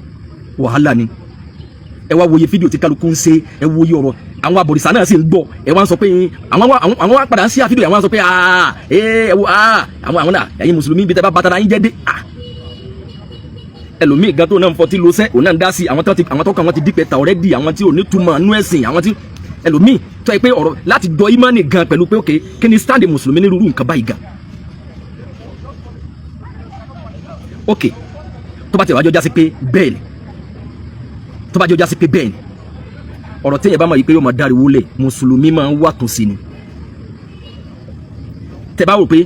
wàhálà ni. Ẹ wá wòye fídíò tí kálukú ń ṣe, ẹ wòye ọ̀rọ̀ àwọn àbòrìṣà náà sì ń gbọ́. Ẹ wá ń sọ pé àwọn wá padà ń ṣí àfídíò, àwọn wá ń sọ pé aa ẹ wo aa àwọn náà, ẹ̀yin mùsùlùmí, ibi tẹ́ bá bàtàrà yín jẹ́ dé. Ah, ẹlòmíì gan tó náà ń fọtí lọ́sẹ̀, òun náà ń dá sí. Àwọn tó kàn wọ́n ti dípẹ́ ta ọ̀rẹ́dì, àwọn tí ò ní túmọ̀ nú ẹ̀sìn, àwọn tí ẹlòmíì tó yẹ pé ọ̀rọ̀ láti dọ ìmánì gan pẹ̀lú pé ok, kí ni stand mùsùlùmí ní irú nǹkan báyìí gan? Ok, tó bá ti wájú ọjà sí pé bẹ́ẹ̀ ni, tó bá jẹ́ ọjà sí pé bẹ́ẹ̀ ni, ọ̀rọ̀ téèyàn bá mọ̀ yìí pé yóò máa dáriwó lẹ̀, mùsùlùmí máa ń wà tún sí ni. Tẹ bá rò pé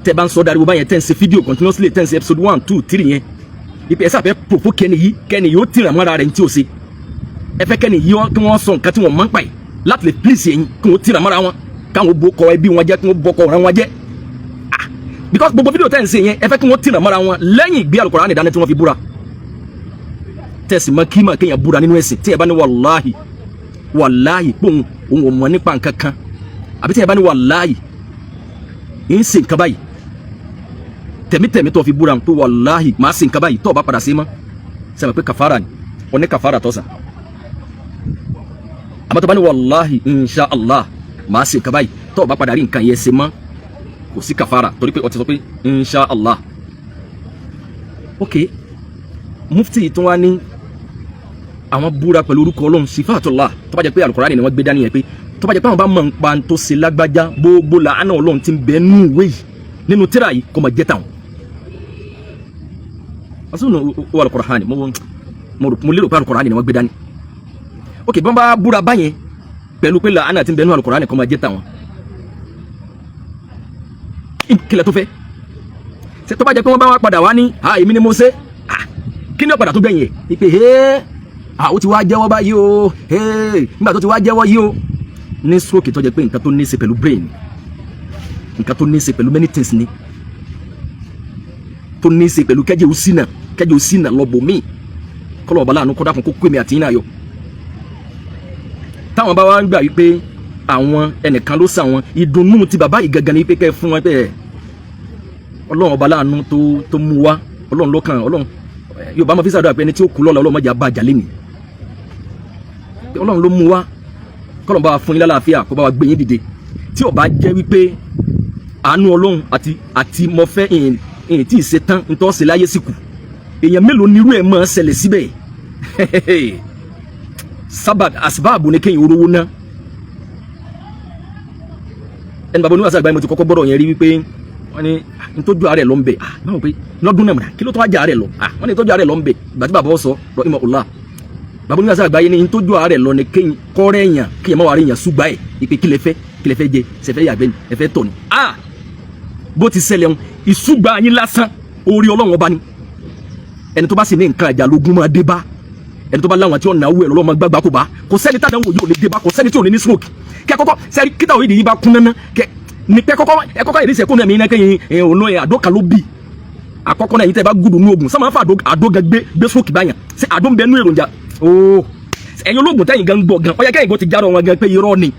tẹ bá ń sọ dáriwó báyẹn, tẹ́ ń ṣe fídíò continuously, tẹ́ ń ṣe episode 1, 2, 3 yẹn, ìpè ẹ sàfẹ́ pòfó kẹ́ni yìí, kẹ́ni yóò tìràn mọ́ra rẹ̀ ní tí o ṣe. Ẹ fẹ́ kẹ́ni yìí kí wọ́n sọ nǹkan tí wọ́n máa ń pa yìí láti lè please yẹn, kí wọ́n tìràn mọ́ra wọn, káwọn bó kọ ẹbí wọn jẹ́, kí wọ́n bọ́ kọ ọ̀rẹ́ wọn jẹ́. Ah, because gbogbo fídíò tẹ́ ń ṣe yẹn, ẹ fẹ́ kí wọ́n tìràn mọ́ra wọn lẹ́yìn ìgbé Al-Qur'ani dání tí wọ́n fi búra. Tẹ̀sí mọ́ kí mọ̀ kéèyàn búra nínú ẹ̀sìn, tí ẹ bá ní wàláhì wàláhì pé òun ò mọ̀ nípa nǹkan kan, àbí tí ẹ bá ní wàláhì ń ṣe nǹkan báyìí, tẹ̀mítẹ̀mí tó fi búra tó wàláhì máa ṣe nǹkan báyìí, tó o bá padà sí mọ́, sẹ́mi pé kàfàrà ni, oní kàfàrà tọ́sà. Àmọ́ tó bá ní wàláhì insha Allah máa ṣe nǹkan báyìí, tó o bá padà rí nǹkan yẹn ṣe mọ́, kò sí kàfàrà, torí pé o ti sọ pé insha Allah. Ok, mufti tún wá ní àwọn búra pẹ̀lú orúkọ Ọlọ́run sifatullah, tó bá jẹ́ pé alukurani ni wọ́n gbé dání yẹn, pé tó bá jẹ́ pé àwọn bá mọ̀ nípa tó ṣe lágbájá, gbogbo làánà Ọlọ́run ti ń bẹ nínú ìwé yìí, nínú tírà yìí, kó máa jẹ́ tàwọn. Asúnù wà alukurani, mo lérò pé alukurani ni wọ́n gbé dání. Ok, bí wọ́n bá búra báyẹn pẹ̀lú pé làánà ti ń bẹ nínú alukurani kó máa jẹ́ tàwọn, kílẹ̀ tó fẹ́ ṣe? Tó bá jẹ́ pé wọ́n bá wá padà wá ní ah, èmi ni mo ṣe, ah, kí ni ó padà tó gbẹ̀yìn ẹ̀? Ìpè hee, ah, ó ti wá jẹ́wọ́ báyìí o. Hee, nígbà tó ti wá jẹ́wọ́ yìí o, ní stroke tó jẹ́ pé nǹkan tó ní í ṣe pẹ̀lú brain, nǹkan tó ní í ṣe pẹ̀lú many things ni, tó ní í ṣe pẹ̀lú kẹ́jẹ́ òsínà lọ́bọ̀ míì, kọ́lọ̀ ọ̀bá láàánú kọ́dà kan kó kó èmi àti yín náà yọ. Táwọn bá wá ń gbà wípé àwọn ẹnìkan ló sà wọn, ìdùnnú ti bàbá yìí gangan ni wípé kẹ́ fún wọn pé Ọlọ́run ọba láàánú tó mú wá, Ọlọ́run lọ́kàn Ọlọ́run. Yorùbá máa fi sàdúrà pé ẹni tí ó kú lọ́la, Ọlọ́run má jẹ́ bá àjà lẹ́nìí, Ọlọ́run ló mú wá, kọ́lọ́n bá wa fún yín lálàáfíà, kó bá wa gbé yín dìde. Tí ó bá jẹ́ wípé àánú Ọlọ́run àti mo fẹ́ ìyìn tí ì ṣe tán ntọ́ ṣe láyé sì kù, èèyàn mélòó nírú ẹ̀ máa ṣẹlẹ̀ síbẹ̀? Sábà àsìbáàbò ni kéèyàn orówó ná. Ẹni bàbá oníwàásù àgbáyé, mo ti kọ́kọ́ gbọ́dọ̀ yẹn rí wípé wọ́n ní ntọ́jú àárẹ̀ lọ ń bẹ̀. Báwo pé lọ́dún náà mọ̀nà kí ló tó wá jẹ àárẹ̀ lọ? Wọ́n ní ntọ́jú àárẹ̀ lọ ń bẹ̀. Ìgbà tí bàbá sọ rọ ìmọ̀ ọ̀la, bàbá oníwàásù àgbáyé ní ntọ́jú àárẹ̀ lọ ni kéyìn kọ́rẹ́ yàn, kéyìn má wàá rí yàn súgbà ẹ̀ ìpè kí lẹ fẹ́, kí lẹ fẹ́ jẹ, sẹfẹ́ yàgbẹ́ ni, ẹ fẹ́ tọ̀ ni. Bó ti ṣẹlẹ̀ ń ìsúgbà yín lásán, orí Ọlọ́run ọba ni. Ẹni tó bá sì ní nǹkan àjà lógún máa dé bá ẹni tó bá láwọn tí ó náwó ẹ̀ lọ́wọ́ máa gbàgbà kó bá. Kò sẹ́ni tá àdánwò yóò lè dé bá, kò sẹ́ni tí ò ní ní stroke. Kẹ́ kọ́kọ́ sẹ́ni kíta òyìnbí yìí bá kún nánà kẹ́ ní pẹ́ kọ́kọ́ ẹ kọ́kọ́ ìrísẹ̀ kó náà mi náà kẹ́yìn ẹ̀ ọ̀nà ẹ̀ àdó kan ló bì àkọ́kọ́ náà. Yìí tẹ́ bá gùdù ní oògùn sọ́mọ́ fà àdó gan gbé gbé stroke báyàn ṣé àdó ń bẹ nú èròjà ooo. Ẹ̀yin olóògùn tẹ́yìn gan gbọ́ gan, ó yẹ kẹ́yìn gan ti járọ̀ wọn gan pé irọ́ ni.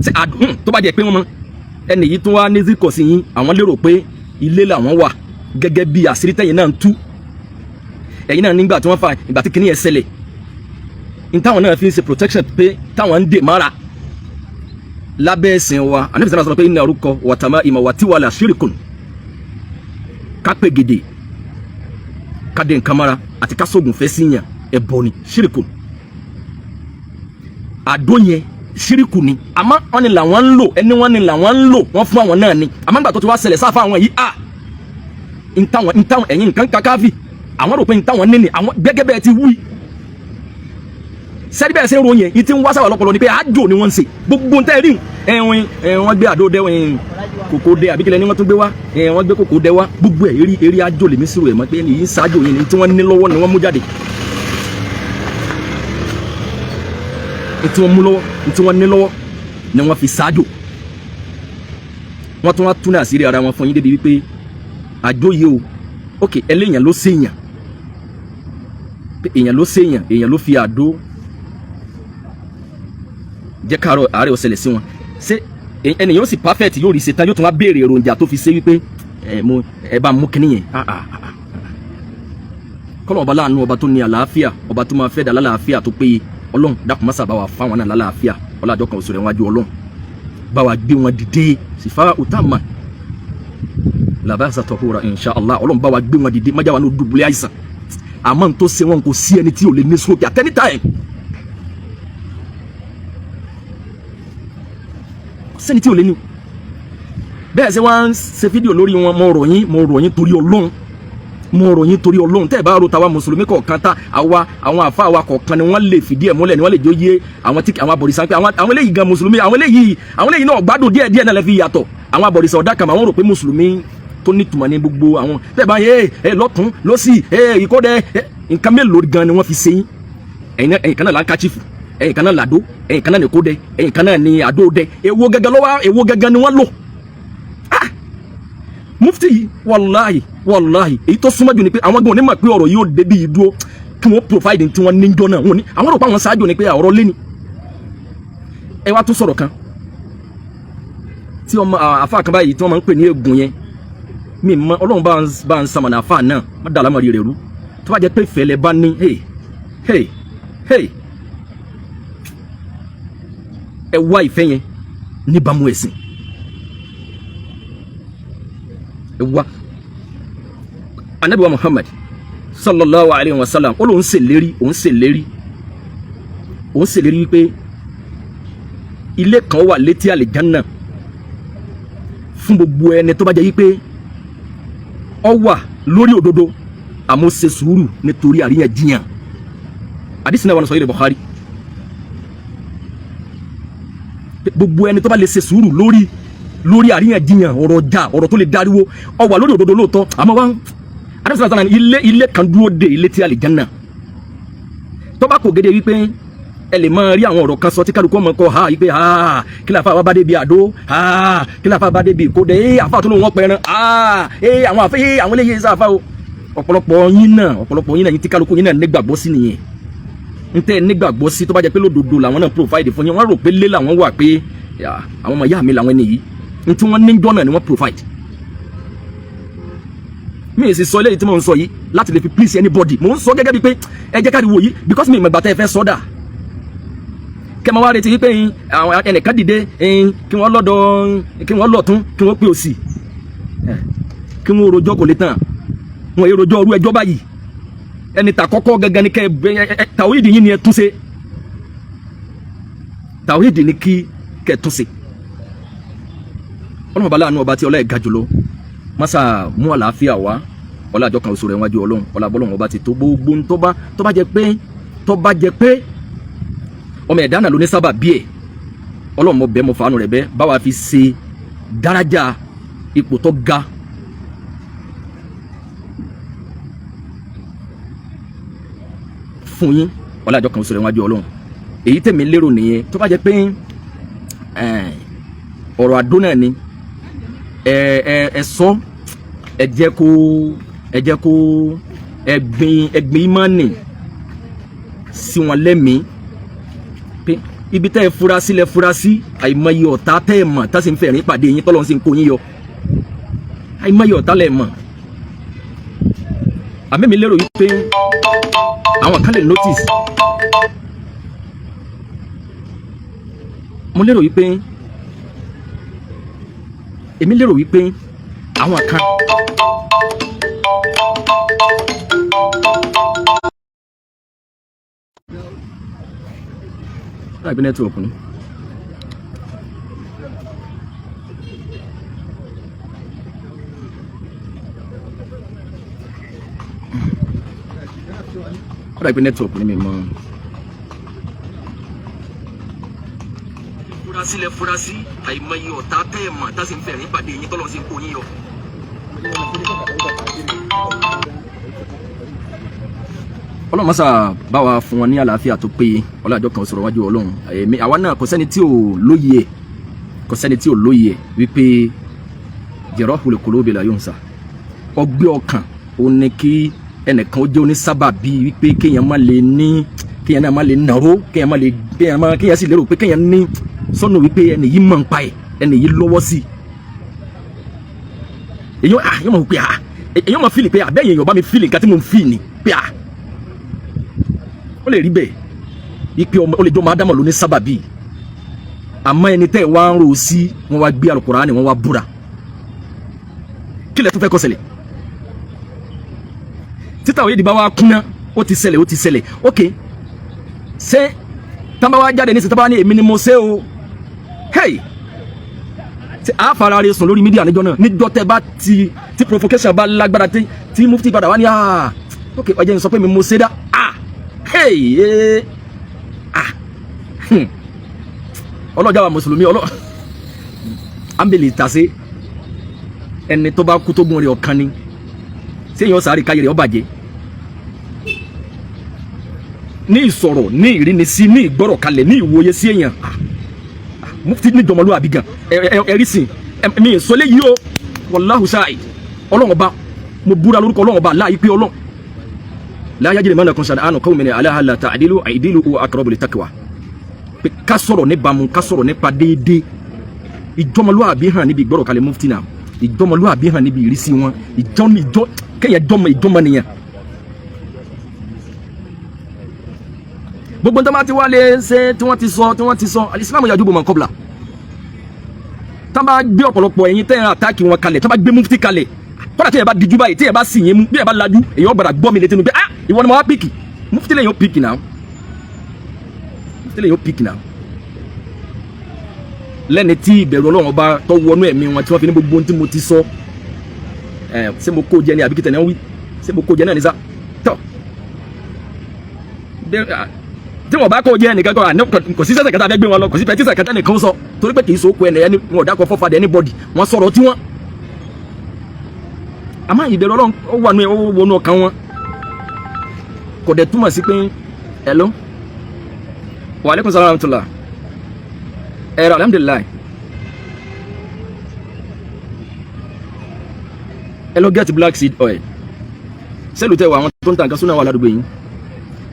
Ṣé àdó tó bá jẹ́ pé wọ́n mọ ẹnì yìí tún wá ní zikọ̀ sí yín, àwọn lérò pé ilé làwọn wà gẹ́gẹ́ bí àṣírí tẹ́yìn náà ń tú. Ẹ̀yin náà nígbà tí wọ́n fa ìgbà tí kìnìyẹn ṣẹlẹ̀ ní táwọn náà fi ń ṣe protection pé táwọn ń dè mára lábẹ́ ẹ̀sìn wa. Ànábì sọ pé inna rúkọ wàtàmá ìmọ̀ wà tí wà là ṣírìkùn, ká pè gèdè, ká dé nǹkan mára àti ká sóògùn fẹ́ síyàn, ẹ̀bọ ni, ṣírìkùn. Àdó yẹn ṣíríkù ni, àmọ́ wọ́n ní làwọn ń lò, ẹni wọ́n ní làwọn ń lò, wọ́n fún àwọn náà ni. Àmọ́ nígbà tó ti wá ṣẹlẹ̀ sáfà àwọn yìí, à ntàwọn ntàwọn ẹ̀yìn nǹkan kakáfì, àwọn rò pé ntàwọn níní àwọn gẹ́gẹ́ bẹ́ẹ̀ ti wí sẹ́ni bẹ́ẹ̀ ṣe ń ròyìn yìí tí ń wá sáwà lọ́pọ̀lọ́ ni pé àjò ni wọ́n ń ṣe gbogbo ntẹ́ rí ẹ̀wọ̀n wọ́n gbé àdó dẹ kòkó dẹ àbíkẹ́lẹ́ ni wọ́n tún gbé wá, wọ́n gbé kòkó dẹ wá, gbogbo ẹ̀ eré eré àjò lèmi sírò ẹ̀ mọ́ pé yìí ń ṣáájò yìí ni tí wọ́n ní lọ́wọ́ ni wọ́n mú jáde, tí wọ́n mú lọ́wọ́, tí wọ́n ní lọ́wọ́ ni wọ́n fi ṣáájò. Wọ́n tún wá tún àṣírí ara wọn fún yín débi wípé àjò yìí o, ok, ẹlẹ́yìn ló ṣèyàn, èèyàn ló ṣèyàn, èèyàn ló fi àdó jẹ́ káàárọ̀ àárẹ̀ ó ṣẹlẹ̀ sí wọn. Ṣé ẹnìyàn ó sì perfect yóò rí ṣe tán, yóò tún wá béèrè èròjà tó fi ṣe wípé ẹ mo ẹ bá mú kinní yẹn? Kọ́lọ̀ ọba láàánú, ọba tó ní àlàáfíà, ọba tó máa fẹ́ dà lálàáfíà tó péye, Ọlọ́run dákun má ṣà bá wa fáwọn náà lálàáfíà. Ọlọ́àjọ kan òṣèré wájú Ọlọ́run bá wa gbé wọn dìde sífà utama làbáṣà tọkura insha Allah. Ọlọ́run bá wa gbé wọn dìde, májà wa ní dùbúlẹ̀ àìsàn. Àmọ́ n tó ṣe wọn, kò sí ẹni tí ò lè ní stroke at any time, sẹ́ni tí ò lè ní. Bẹ́ẹ̀ ṣe wọ́n ń ṣe fídíò lórí wọn, mo rọ̀ yín, mo rọ̀ yín torí Ọlọ́run, mo rọ̀ yín torí Ọlọ́run. Tẹ́ ẹ̀ bá ro tàwa mùsùlùmí kọ̀ọ̀kan tá àwa àwọn àfa àwa kọ̀ọ̀kan ni wọ́n lè fìdí ẹ̀ múlẹ̀, ni wọ́n lè jó yé àwọn tí àwọn abọ̀rìṣà pé àwọn eléyìí gan mùsùlùmí, àwọn eléyìí náà gbádùn díẹ̀ díẹ̀ náà lè fi yàtọ̀. Àwọn abọ̀rìṣà ọ̀dà kan, àwọn rò pé mùsùlùmí tó nítumọ̀ ní gbogbo àwọn tẹ́ ẹ̀ bá yẹ ẹ lọ́tún lọ́sì ẹ ìkọ́dẹ nǹkan mélòó gan ni wọ́n fi ṣe yín? Ẹ̀yin kan náà láńkàchífù, ẹ̀yin kan náà làdó, ẹ̀yin kan náà ní kódẹ, ẹ̀yin kan náà ní àdódẹ. Èwo gẹ́gẹ́ lọ́wọ́, èwo gẹ́gẹ́ ni wọ́n lò? Mufti yìí, wàláhì wàláhì, èyí tó súnmọ́ jù ni pé àwọn gan onímọ̀ pé ọ̀rọ̀ yìí ó débi yìí dúró kí wọ́n provide tí wọ́n níjọ́ náà. Wọ́n ní àwọn rò pé àwọn ṣáájú ni pé ọ̀rọ̀ lé ni. Ẹ wá tún sọ̀rọ̀ kan tí ọmọ àfa kan báyìí tí wọ́n máa ń pè ní egun yẹn, mi mọ Ọlọ́run bá ń samànà àfa náà má dàlámọ̀ rí rẹ̀ rú. Tó bá jẹ́ pé ìfẹ́ lẹ bá ní, hey hey hey, ẹ wá ìfẹ́ yẹn níbàámu ẹ̀sìn, ẹ wá. Anabi wa Muhammad sallallahu alayhi wa sallam, ó lóun ṣèlérí, òun ṣèlérí, òun ṣèlérí wípé ilé kan wà létí àlìjánná fún gbogbo ẹni tó bá jẹ́ wípé ó wà lórí òdodo, àmọ́ ṣe sùúrù nítorí àríyànjiyàn. Àdìsí náà wà ní Sahih Bukhari. Gbogbo ẹni tó bá lè ṣe sùúrù lórí àríyànjiyàn, ọ̀rọ̀ ọjà, ọ̀rọ̀ tó lè dariwo, ó wà lórí òdodo lóòótọ́, àmọ́ wá àdìsí náà ilé kan dúró de ilé tí àlìjánná. Tó bá kò gédé wípé ẹ lè máa rí àwọn ọ̀rọ̀ kan sọ tí kálukú ọmọ kọ ha yìí pé ha kí láfa wa bá débi àdó, ha kí láfa bá débi ìkódé, ẹ àfa tó ló wọn pẹran, ha ẹ àwọn àfẹ ẹ àwọn eléyìí sáfà o. Ọ̀pọ̀lọpọ̀ yín náà yín tí kálukú yín náà nígbàgbọ́ sí nìyẹn. N tẹ́ nígbàgbọ́ sí, tó bá jẹ́ pé lódodo làwọn náà provide fún yín, wọ́n rò pé lé làwọn wà pé àwọn ọmọ ìyá mi làwọn ẹni yìí, n tí wọ́n níjọ́ náà ni wọ́n provide. Mi sì sọ eléyìí tí mò ń sọ yìí láti lè fi please anybody. Mò ń sọ gẹ́gẹ́ bíi pé ẹ jẹ́ káàdì wò yìí, because mi ìmọ̀ ìgbà tẹ́ ẹ fẹ́ sọ́dà kẹ́ máa wá retí wípé àwọn ẹnìkan dìde kí wọ́n lọ́dọ̀, kí wọ́n lọ̀tún, kí wọ́n pè òsì, kí wọ́n rojọ́ kò lè tàn wọ́n yóò rojọ́ orú ẹjọ́ báyìí. Ẹni tà kọ́kọ́ gẹ́gẹ́ ni kẹ́ ẹ tàwídìí yín ni ẹ tún ṣe. Tàwíìdì ní kí kẹtún sí. Ọlọ́run ọba láàánú, ọba tí ọlá ẹ̀ ga jùlọ, masa mú àlàáfíà wá. Ọlá àjọ kan oṣù rẹ̀ wájú Ọlọ́run, ọlá bọ́lọ́run ọba ti tó gbogbo tó bá jẹ pé ọmọ ẹ̀dá náà ló ní sábà bí ẹ̀. Ọlọ́run, mo bẹ̀, mo fàánù rẹ̀ bẹ́ báwa fi ṣe dárájà ipò tó ga fún yín. Ọlá àjọ kan oṣù rẹ̀ wájú Ọlọ́run. Èyí tẹ̀mí lérò nìyẹn. Tó bá jẹ pé ọ̀rọ̀ àdó náà ni, ẹ ẹ ẹ sọ, ẹ jẹ́ kó ẹgbin ìmánì sí wọn lẹ́mìí pé ibi tẹ́ ẹ fura sí lẹ fura sí. Àìmọye ọ̀tá tẹ́ ẹ mọ̀ tá sì ń fẹ̀rín pàdé yín, tọ́lọ́ sì ń kó yín yọ. Àìmọye ọ̀tá lẹ mọ̀. Àmì mi lérò wípé àwọn kan lè notice. Mo lérò wípé, èmi lérò wípé àwọn kan láìpẹ́ network ni. Ó dàbí network ni mi mọ́. Furasí lẹ furasí, àìmọye ọ̀tá tẹ́ ẹ̀ mọ̀ tá sì ń fẹ̀rín pàdé yín, tọ́lọ́ sì ń kó yín yọ. Ọlọ́run mọ́sá bá wa fún wọn ní àlàáfíà tó péye. Ọlọ́àjọ kan sọ̀rọ̀ wájú Ọlọ́run. Èmi àwa náà, kò sẹ́ni tí ò lóye, kò sẹ́ni tí ò lóye wípé jarahul qulubi la yunsa. Ọgbẹ́ ọkàn ò ní kí ẹnìkan ó jẹ́ onísábàbí wípé kéèyàn má lè ní, kéèyàn náà má lè nàró, kéèyàn má lè, kéèyàn má, kéèyàn sì lérò pé kéèyàn ní sọ́nà wípé ẹnì yìí mọ̀ ń pa ẹ̀, ẹnì yìí lọ́wọ́ sí i. Èyàn ah, yóò mọ̀ pé ah, èyàn mọ̀ feel pé àbẹ́yẹ̀ èèyàn bá mi feel nǹkan tí mo ń feel ni pé ah, ó lè rí bẹ́ẹ̀ wípé ọmọ ó lè jọ ọmọ ádámọ̀ ló ní sábàbí. Àmọ́ ẹni tẹ́ ẹ̀ wá ń rò sí, wọ́n wá gbé Al-Kùránì, wọ́n wá búra. Kí lẹ tún fẹ́ kó ṣẹlẹ̀? Títà òye ìdìbò wa kúnná, ó ti ṣẹlẹ̀, ó ti ṣẹlẹ̀. Ok, ṣé tábà wá jáde nísìnyí, tábà ní èmi ni mo ṣe o, hey, ṣe àfara rẹ sùn lórí media níjọ́ náà, níjọ́ tẹ́ bá ti tí provocation bá lágbára, tí mufti padà wá ní ah, ok, ọjọ́ ń sọ pé mi mo ṣe dá, ah, hey, ah, ọlọ́jà wa mùsùlùmí ọlọ́ ambele tàṣe. Ẹni tó bá kú tó gún rẹ̀ ọ̀kan ni ṣé èèyàn sáré káyé rẹ̀ ó bàjẹ́ ní ìsọ̀rọ̀, ní ìrínisí, ní ìgbọ́rọ̀ kalẹ̀, ní ìwòye sí èèyàn. Mufti ní jọmọlúwàbí gan. Ẹ̀rí sìn mi ìsọlẹ̀ yìí o. Wallahu shahid. Ọlọ́run ọba, mo búra lórúkọ Ọlọ́run ọba láàyè pé Ọlọ́run la yajrimannakum shana'anu qawmin ala alla ta'dilu, i'dilu huwa aqrabu littaqwa. Pé ká sọ̀rọ̀ níbàámu, ká sọ̀rọ̀ nípa déédéé. Ìjọmọlúwàbí hàn níbi ìgbọ́rọ̀ kalẹ̀ mufti náà, ìjọmọlúwàbí hàn níbi ìrísí wọn, ìjọ ìjọ kéèyàn jọmọ ìjọmọ nìyẹn. Gbogbo tó bá ti wá lè ṣe tí wọ́n ti sọ, tí wọ́n ti sọ, alìsílámù yajubu man qabla. Tá bá gbé ọ̀pọ̀lọpọ̀ ẹ̀yin tẹ́ ẹ̀ attack wọn kalẹ̀, tá bá gbé mufti kalẹ̀, kọ́dà tí ẹ̀ bá dijú báyìí, tí ẹ̀ bá sì yín mú, bí ẹ̀ bá lajú, èyàn gbàdá gbọ́ mi létí nu pé ah, ìwọ ni mo wá pick. Mufti lè yàn pick náà, mufti lè yàn pick náà. Lẹ́ni tí ìbẹ̀rù Ọlọ́run ọba tó wọnú ẹ̀mí wọn, tí wọ́n fi ní gbogbo ohun tí mo ti sọ ẹ̀, ṣé mo kó jẹ ni àbí kìtẹ̀ náà wí? Ṣé mo kó jẹ náà ní sá tọ́ tí wọn bá kó jẹ nìkan kọ, kò sí sẹsẹ kẹta fẹ́ gbé wọn lọ, kò sí petition kẹta nìkan sọ, torí pé kì í sóko ẹnì ẹni wọn ò dákọ fọfadẹ anybody, wọn sọ̀rọ̀ tí wọn. Àmọ́ ìbẹ̀rù Ọlọ́run ó wà nù ẹ, ó wọnú ọkàn wọn. Kò dẹ̀ túmọ̀ sí pé hello, wa alaikum salaam wa rahmatullah. Ẹ̀rọ alhamdulillahi. Ẹ lọ get black seed oil. Sẹ́lù tẹ́ wọ àwọn tó ń ta nǹkan súnà wà ládùúgbò yín.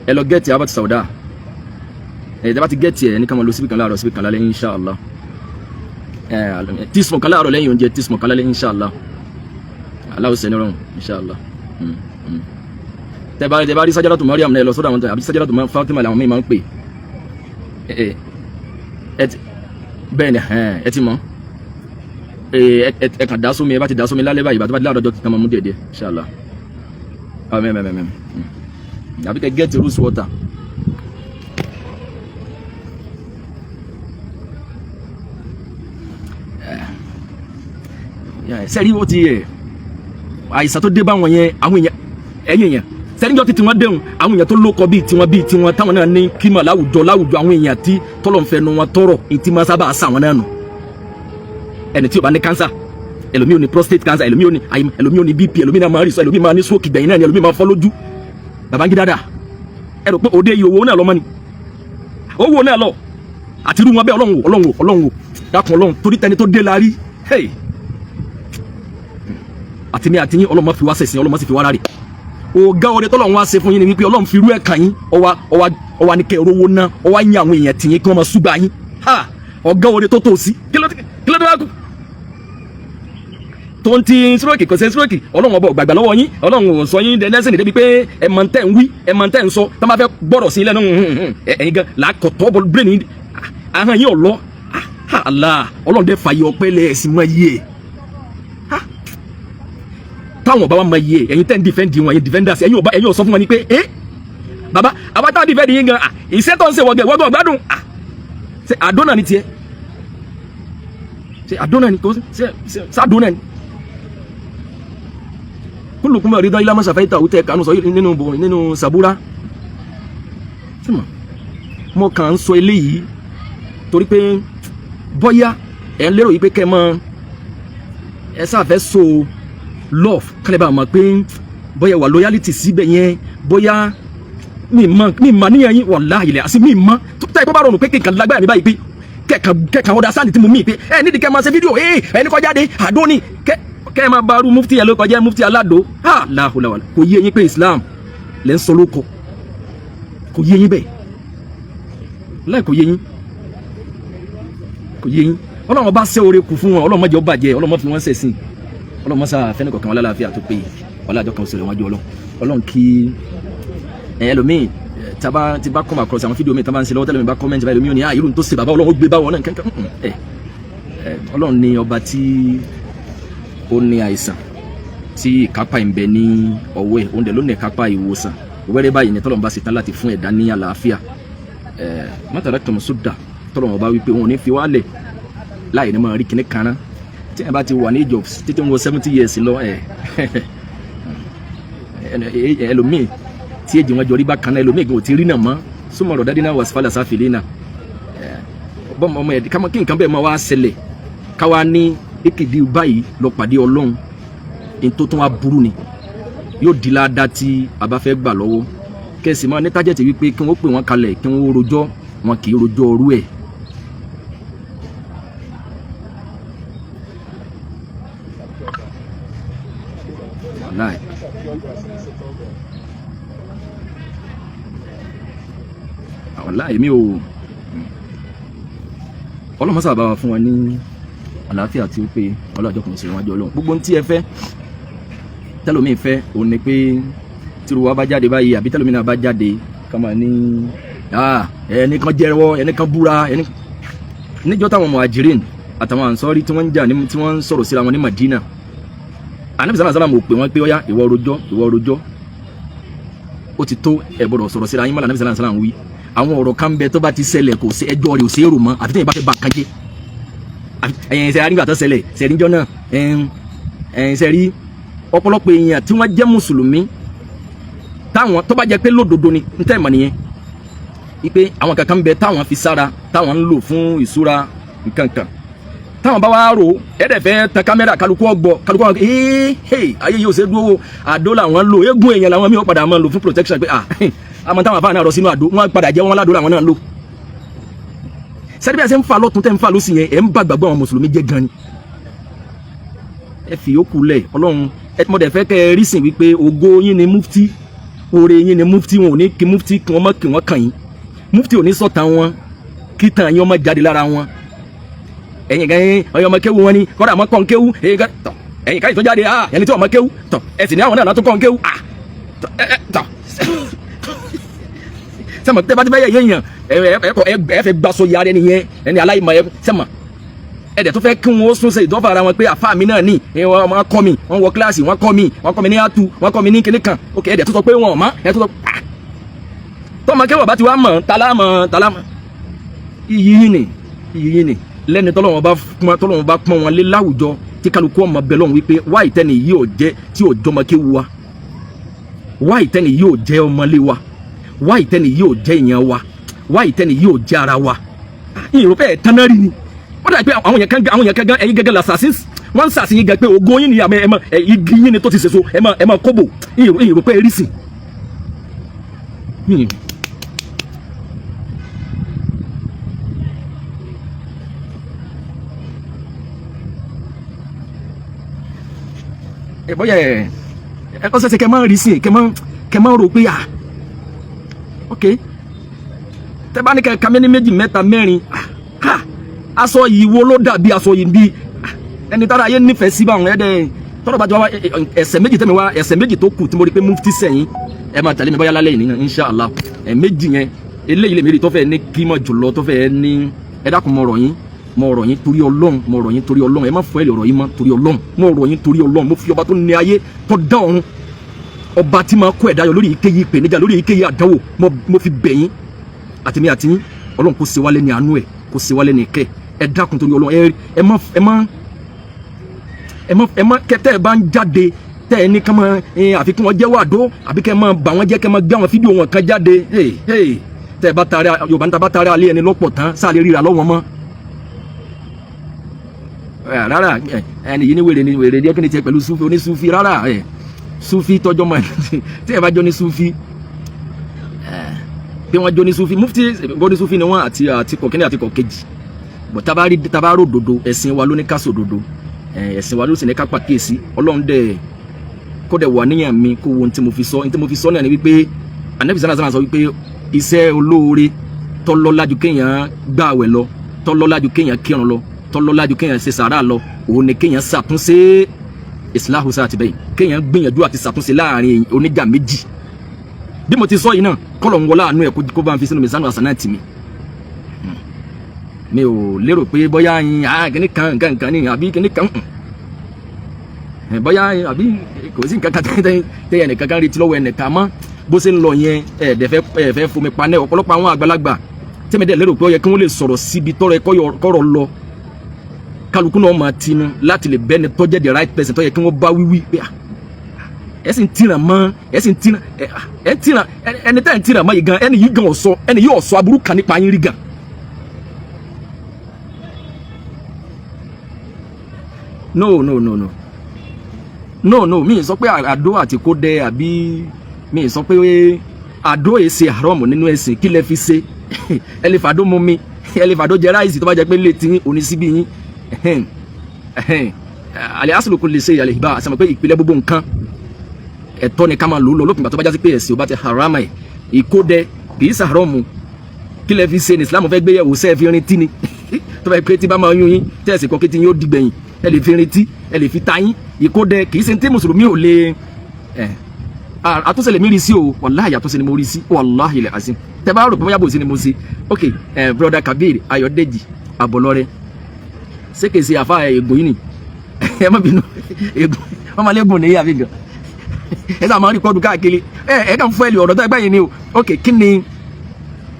Ẹ lọ get abat sauda. Ẹ tẹ́ bá ti get ẹ ní ká máa lo síbì kan láàárọ̀, síbì kan lálẹ́, inshallah. Ẹ teaspoon kan láàárọ̀ lẹ́yìn oúnjẹ, teaspoon kan lálẹ́, inshallah. Aláwọ̀ sẹ́ni rọrùn, inshallah. Tẹ́ bá rí Sajaratu Mariam náà, ẹ lọ sọ́dọ̀ àwọn tó àbí Sajaratu Fatima làwọn míì máa ń pè ẹ. Ẹ bẹ́ẹ̀ ni ẹ ti mọ̀. Ẹ kàn dá sómi. Ẹ bá ti dá sómi lálẹ́ báyìí, bàtà bá ti láàárọ̀ ọjọ́ kíkan, máa mú díẹ̀ díẹ̀, inshallah. Mẹ́mẹ́mẹ́mẹ́ àbí kẹ́ get rose water. Sẹ́rí ó ti ẹ̀ àìsàn tó dé bá wọn yẹn, àwọn èèyàn, ẹ̀yìn èèyàn sẹ́níjọ́ tí tiwọn dẹ̀hùn, àwọn èèyàn tó lókọ bíi tiwọn táwọn náà ní kímọ̀ láwùjọ láwùjọ, àwọn èèyàn tí tọ́lọ̀ ń fẹnu wọn tọrọ ìtì máa sábà sà wọn náà nù. Ẹni tí ó bá ní cancer, ẹlòmíì ò ní prostate cancer, ẹlòmíì ò ní, ẹlòmíì ò ní BP, ẹlòmíì náà máa rí sọ, ẹlòmíì máa ní stroke gbẹ̀yìn náà ni, ẹlòmíì máa fọ́ lójú. Babangida dà, ẹ rò pé òde yìí owó náà lọ́mọ ni owó náà lọ àti irú wọn bẹ́ẹ̀. Ọlọ́run, Ọlọ́run, Ọlọ́run, dákun Ọlọ́run, torí tẹni tó dé la rí. Hey, àti mi àti yín, Ọlọ́run má fi wá ṣẹ̀sín, Ọlọ́run má sì fi wá rárẹ̀. Ọ̀gá oore tọ́lọ́run wá ṣe fún yín ni wípé Ọlọ́run fi irú ẹ̀ kàn yín, ọwá ọwá ọwá ní kẹ́ ẹ rówó ná, ọwá yín àwọn èèyàn tì yín kí wọ́n máa súgbà yín. Ha, ọ̀gá oore tó tó sí, kí ló dé wá kú tó ń ti stroke? Kò sí stroke. Ọlọ́run ọba gbàgbà lọ́wọ́ yín, Ọlọ́run ò sọ yín dẹ́lẹ́sìn débi pé ẹ mọ̀ tẹ́ ń wí, ẹ mọ̀ tẹ́ ń sọ. Tó máa fẹ́ gbọ́dọ̀ sí lẹ́nu, ẹ̀yin gan làákọ̀tọ́ bọ́ brain yín, ahọ́n yín ò lọ. Allah, Ọlọ́run dẹ́ fàyè ọpẹ́ lẹ̀, ẹ̀sìn mọ́ yé táwọn ọba wa mọ iye. Ẹ̀yin tẹ́ ń defend wọn, ẹ̀yin defenders, ẹ̀yin ọba, ẹ̀yin ò sọ fún wọn ni pé ẹ baba àwa táwọn defend yín gan, ìṣe tó ń ṣe wọ́gẹ̀ wọ́gẹ̀ ọ̀gbádùn. Ṣe àdó náà ni tiẹ̀? Ṣe àdó náà ni kò ṣe ṣàdó náà ni? Kúlùkùn mọ̀ rídọ́ ilá mọ́sàfẹ́ ìtàwó tẹ kánú sọ nínú sàbúrà. Mo kàn ń sọ eléyìí torí pé bọ́yá ẹ̀ ń lérò yìí pé kẹ́ mọ́ ẹ sáfẹ́ so love kálẹ̀ bá mọ̀ pé bóyá wà loyalty síbẹ̀ yẹn, bóyá mi mọ mi mọ níyàn yín, wallahi ilẹ̀ àti mi mọ tó ẹ kó bá rọrùn pé kékan lágbára mi báyìí pé kẹkàn kẹkàn ọ̀dà sáà ní tí mo mí pé ẹ nídìí kẹ máa ṣe fídíò ẹ ẹni kọjá de àdó ni kẹ kẹ máa bá arú mufti yẹn ló kọjá mufti aládò. Ha, la hawla wala, kò yé yín pé Islam lẹ́ ń sọ ló kọ, kò yé yín bẹ́ẹ̀ láì, kò yé yín, kò yé yín. Ọlọ́run ọba ṣe oore kù fún wọn, Ọlọ́run má jẹ́ ó bàjẹ́, Ọlọ́run má fi wọ́n ṣẹ̀sín, Ọlọ́run má sáà fẹ́ni kọ̀ọ̀kan wọn lálàáfíà tó péye. Ọlọ́jọ́ kan òṣèlú wájú Ọlọ́run. Ọlọ́run kí ẹlòmíì taba ti bá come across àwọn fídíò mi taba ń ṣe lọ́wọ́, tẹ́lẹ̀ mi bá comment báyìí, ẹlòmíì ò ní irú tó ṣe bàbá, Ọlọ́run ó gbé báwọn náà kankan. Ẹ ẹ Ọlọ́run ní ọba tí ó ní àìsàn tí ìkápá ń bẹ ní ọwọ́ ẹ̀, òun dẹ̀ ló ní ìkápá ìwòsàn. Wẹ́rẹ́ báyìí ni tọ́lọ́run bá ṣe tán láti fún ẹ̀dá ní àlàáfíà. Ẹ̀ mọ́tàlá tọmọ sódà, tọ́lọ́run bá wí pé òun ò ní fi wálẹ̀ láì ní máa rí kinní kan náà. Tí ẹ bá ti wà ní ìjọ títí ń wọ 70 years lọ, ẹ ẹlòmíì tí èjì wọn jọ rí bákan náà, ẹlòmíì gan ò ti rí náà mọ́. Súnmọ́ ọ̀rọ̀ dádínà wàsífàlà sáfìlì náà, bọ́mọ ọmọ ẹ̀ kí nǹkan bẹ́ẹ̀ máa wá ṣẹlẹ̀, káwa ní èkìdí báyìí lọ pàdé Ọlọ́run ní tó tún wá burú ni yóò di láadáa tí a bá fẹ́ gbà lọ́wọ́. Kẹsì máa ní target wípé kí wọ́n pè wọ́n kalẹ̀ kí wọ́n rojọ́, wọn kì í rojọ́ ọrú ẹ̀. Wàláì. Wàláì mi ò, Ọlọ́run mọ́sá bá wa fún wa ní àlàáfíà tí ó pé. Ọlọ́jọ́ kan sí iwájú Ọlọ́run. Gbogbo ohun tí ẹ fẹ́ tẹlomi fẹ́ òun ni pé tìrú wa bá jáde báyìí, àbí tẹlomi náà bá jáde, ká máa ní ẹnì kan jẹ́wọ́, ẹnì kan búra, ẹnì níjọ́ táwọn muhajirin àtàwọn ansọ́rí tí wọ́n ń jà, tí wọ́n ń sọ̀rọ̀ síra wọn ní Madina, Anabi sàlá sàlá mọ̀ pé wọ́n pé ọ̀yá, ìwọ rojọ́, ìwọ rojọ́, ó ti tó, ẹ gbọ́dọ̀ sọ̀rọ̀ síra yín mọ́. Anabi sàlá sàlá ń wí àwọn ọ̀rọ̀ kan bẹ tó bá ti ṣẹlẹ̀, kò sí ẹjọ́ rẹ̀, ò sí èrò mọ́, àfi tẹ́yìn bá fẹ́ ba nǹkan jẹ́. Ẹ̀yìn ṣe arígbà tó ṣẹlẹ̀ ṣẹ̀ríjọ́ náà, ẹ̀yìn ṣe rí ọ̀pọ̀lọpọ̀ èèyàn tí wọ́n jẹ́ mùsùlùmí táwọn tó bá jẹ́ pé lódodo ni ń tẹ́ ìmọ̀ nìyẹn wípé àwọn kankan bẹ táwọn fi sára, táwọn ń lò fún ìṣúra nǹkan kan, táwọn bá wá rò ẹ̀ẹ́dẹ̀ fẹ́ tan kámẹ́rà, kálukú ọgbọ kálukú ọgbọ, ee hey, ayé yìí ò ṣe dúró, àdó làwọn ń lò, eégún èèyàn làwọn míì ó padà máa lò fún protection pé ah, àmọ́ táwọn afáàná rọ sínú àdó, wọn padà jẹ́ wọn ládó làwọn náà ń lò. Sẹ́ni bí a ṣe ń fa lọ́tún tẹ́ ń fa lọ́sì yẹn, ẹ̀ ń bá gbàgbọ́ àwọn mùsùlùmí jẹ́ gan ni. Ẹ fi yòókù lẹ̀. Ọlọ́run ẹ mọ̀ dẹ̀ fẹ́ kẹ́ ẹ rí sìn wípé ògo yín ni mufti, oore yín ni mufti. Wọn ò ní kí mufti kí wọ́n mọ̀ kí wọ́n kàn yín, mufti ò ní sọ̀tàn wọn kí tàn yín ọmọ jáde lára wọn. Ẹ̀yin gan ọyọ ọmọ kéwu wọn ni kọ́dà ọmọ kọ́ ń kéwu tọ̀ ẹ̀yin káyì tó jáde, ah, ẹni tí ọmọ kéwu tọ̀ ẹ sì ní àwọn náà tó kọ́ ń kéwu, ah, tọ̀ sẹ́mọ̀ tẹ́ bá ti fẹ́ yẹ yéèyàn, ẹ fẹ́ gbaṣọ yára ẹni yẹn, ẹni aláìmọ̀ ẹ sẹ́mọ̀ ẹ dẹ̀ tó fẹ́ kí wọ́n sún ṣe ìdọ́fà ara wọn pé àfa mi náà ní wọ́n kọ́ mi, wọ́n wọ kíláàsì, wọ́n kọ́ mi, wọ́n kọ́ mi ní atu, wọ́n kọ́ mi ní kíní kan. Ok, ẹ dẹ̀ tó sọ pé wọn ò mọ̀, ẹ tó sọ tọ́mọ kéwọ̀ bá ti wá mọ̀ tálámọ̀ tálámọ̀. Iyì yín ni, iyì yín ni lẹ́ni tọ́lọ́wọ́n bá pọ́n wọn lé láwùjọ. Tí kálukú ọmọ bẹ lọ́hùn wípé wá ìtẹ́ni yìí ò jẹ́ tí ò jọmọ kéwu wa, wá ìtẹ́ni yìí ò jẹ́ ọmọlé wa, wá ìtẹ́ni yìí ò jẹ́ ìyẹn wa, wá ìtẹ́ni yìí ò jẹ́ ara wa. Ìrò pé ẹ̀ tán náà rí ni. Ó dàbí pé àwọn yẹn kan, àwọn yẹn kan gan, ẹ̀yin gẹ́gẹ́ l'assassin. Wọ́n ń sàṣìyìn gan pé ògo yín ni àmọ́ ẹ̀ mọ igi yín ni tó ti ṣèso, ẹ̀ mọ kóbò. Ìrò pé rí sìn. Ẹ bọ́yá ẹ ẹ ọ ṣẹ̀ṣẹ̀ kẹ máa rí sí, kẹ máa rò pé à, ok, tẹ bá ní kẹ ka mẹ́ni méjì, mẹ́ta, mẹ́rin, ha, aṣọ yìí wo ló dàbí aṣọ yìí bí ẹni tára ayé nífẹ̀ẹ́ sí báwọn ẹ̀ẹ́dẹ̀ tọ́lọ̀ bá ti wá ẹsẹ̀ méjì tẹ́mi wá, ẹsẹ̀ méjì tó kù tí mo rí pé mufti sẹ́yìn, ẹ máa tẹ̀lé mi bóyá lálẹ́ yìí nínú inshallah. Ẹ méjì yẹn, eléyìí lèmi rí tó fẹ́ ní kímọ̀ jùlọ, tó fẹ́ ní. Ẹ dákun, mo rọ̀ yín, mo rọ̀ yín torí Ọlọ́run, mo rọ̀ yín torí Ọlọ́run. Ẹ má fọ́ ẹ lè rọ̀ yín mọ́ torí Ọlọ́run. Mo rọ̀ yín torí Ọlọ́run. Mo fi ọba tó ní ayé, tó dá ọ̀run, ọba tí máa kó ẹ̀dá yọ lórí èyíkéyìí ìpèníjà, lórí èyíkéyìí àdánwò, mo fi bẹ̀ yín. Àtẹ̀mí àti yín, Ọlọ́run kò ṣe wálé ní àánú ẹ̀, kò ṣe wálé ní ìkẹ́. Ẹ dákun torí Ọlọ́run, ẹ má kẹtẹ ẹ bá ń jáde tẹ ẹ ní ká máa àfikún wọn jẹ́wọ́ àdó, àbí kẹ́ máa bà wọ́n jẹ́, kẹ́ máa gbé àwọn fídíò wọn kan jáde. Tẹ ẹ bá taari Yorùbá níta bá taari alẹ́ ẹni lọ́pọ̀ tán sáà lè ríra lọ́wọ́ mọ́ rárá. Ẹni yìí ní wèrè ní wèrè ní ẹkùnrin tiẹ̀ pẹ̀lú sufi onísufi rárá. Ẹ sufi tọjọ́ mọ́ tí ẹ bá jọ ní sufi pé wọ́n jọ ní sufi, mufti gbọ́ sufi ni wọ́n àti kọ̀kínní àti kọ̀kejì bọ̀. Tabari tabaro dodo, ẹ̀sìn wa ló ní ká sòdodo, ẹ̀sìn wa ló sì ní ká pàkíyèsí. Ọlọ́run dẹ̀ kó dẹ̀ wà níyàn mi, kó wo ohun tí mo fi sọ. Ohun tí mo fi sọ náà ni wípé Anabi sanasan sọ wípé iṣẹ́ olóore tọ́lọ́lá ju kéèyàn gbààwẹ̀ lọ, tọ́lọ́lá ju kéèyàn kírun lọ, tọ́lọ́lá ju kéèyàn ṣe sàrà lọ, òun ni kéèyàn ṣàtúnṣe islahu sáà ti bẹ́yìn, kéèyàn gbìyànjú àti ṣàtúnṣe láàrin oníjà méjì. Bí mo ti sọ yìí náà, kọ́lọ̀ ń wọlé àánú ẹ̀ kó bá ń fi sínú mizanu hasanati mi. Mi ò lérò pé bóyá yín kíní kan nǹkan nǹkan ní àbí kíní kan bóyá àbí kò sí nǹkan kan tẹ́yẹ nìkan kan retí lọ́wọ́ ẹnìkan mọ́. Bó ṣe ń lọ yẹn, ẹ̀ẹ́dẹ̀fẹ́ ẹ̀fẹ́ fomi panẹ́ ọ̀pọ̀lọpọ̀ àwọn àgbàlagbà tẹ́mi dẹ̀ lérò pé ó yẹ kí wọ́n lè sọ̀rọ̀ síbi tọ́rọ kọ́rọ̀ lọ. Kálukú náà máa tinú láti lè bẹ́ni tó jẹ́ the right person tó yẹ kí wọ́n bá wíwí pé ẹ sì ń tìràn mọ́, ẹ sì ń tìràn, ẹ ń tìràn ẹni tẹ́ ń tìràn mọ́ yìí gan, ẹni yìí gan ọ̀sọ́, ẹni yìí ọ̀sọ́ aburú kan nípa yín rí gan. No, no, no, no, no, no. Mi sọ pé àdó àti kódẹ, àbí mi sọ pé àdó yìí ṣe haram nínú ẹ̀sìn. Kí lẹ fi ṣe? Ẹ lè fàdó mu mi, ẹ lè fàdó jẹ ráìsì, tó bá jẹ pé lè tí òní síbí yín. Àlẹ́ asùlù kò lè ṣe ìyàlẹ̀ ìbá àti pé ìpìlẹ̀ gbogbo nǹkan ẹ̀tọ́ ni ká máa lò ó lọ lópin ìgbà tó bá jásí pé ẹ̀sìn ò bá ti haram ẹ̀. Ìkódẹ kì í ṣàrọ̀mù. Kí lẹ fi ṣe ní Islam fẹ́ gbé yẹ̀wò sẹ́ẹ̀ fi rin tí ni? Tó bá yẹ pé tí bá máa yún yín tẹ̀sí kọ́ kí tí yín ó dìgbẹ̀yìn, ẹ lè fi rin tí, ẹ lè fi ta yín. Ìkódẹ kì í ṣe tí mùsùlùmí ò lè ẹ̀ àtúnṣe lèmi rí sí o. Wàláhì, àtúnṣe ni mo rí sí, wàláhì lè àṣìm. Tẹ bá rò pé bóyá bò sí ni mo ṣe. Ok, brother Kabir Ayọ̀dèjì Àbọ̀lọ́rẹ́, ṣé kìí ṣe àfa ègùn yìí ni? Ẹ má bínú, ègùn wọn máa lẹ́gùn nìyí àfi gan. Ẹ sábà máa ń record káàkiri, ẹ kàn fún ẹ lè ọ̀rọ̀ tó ẹgbẹ́ yìí ni o. Ok, kí ni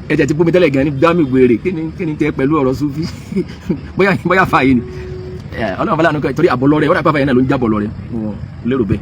ẹ̀jẹ̀ ti bómi tẹ́lẹ̀ gan ní dámì wèrè? Kí ni tẹ pẹ̀lú ọ̀rọ̀ sufi? Bóyá fa yìí ni Ọlọ́run fọlá nǹkan torí Àbọ̀lọ́rẹ́, ọ̀rọ̀ àpáfà yẹn náà ló ń jábọ̀ lọ́rẹ́, lérò bẹ́ẹ̀.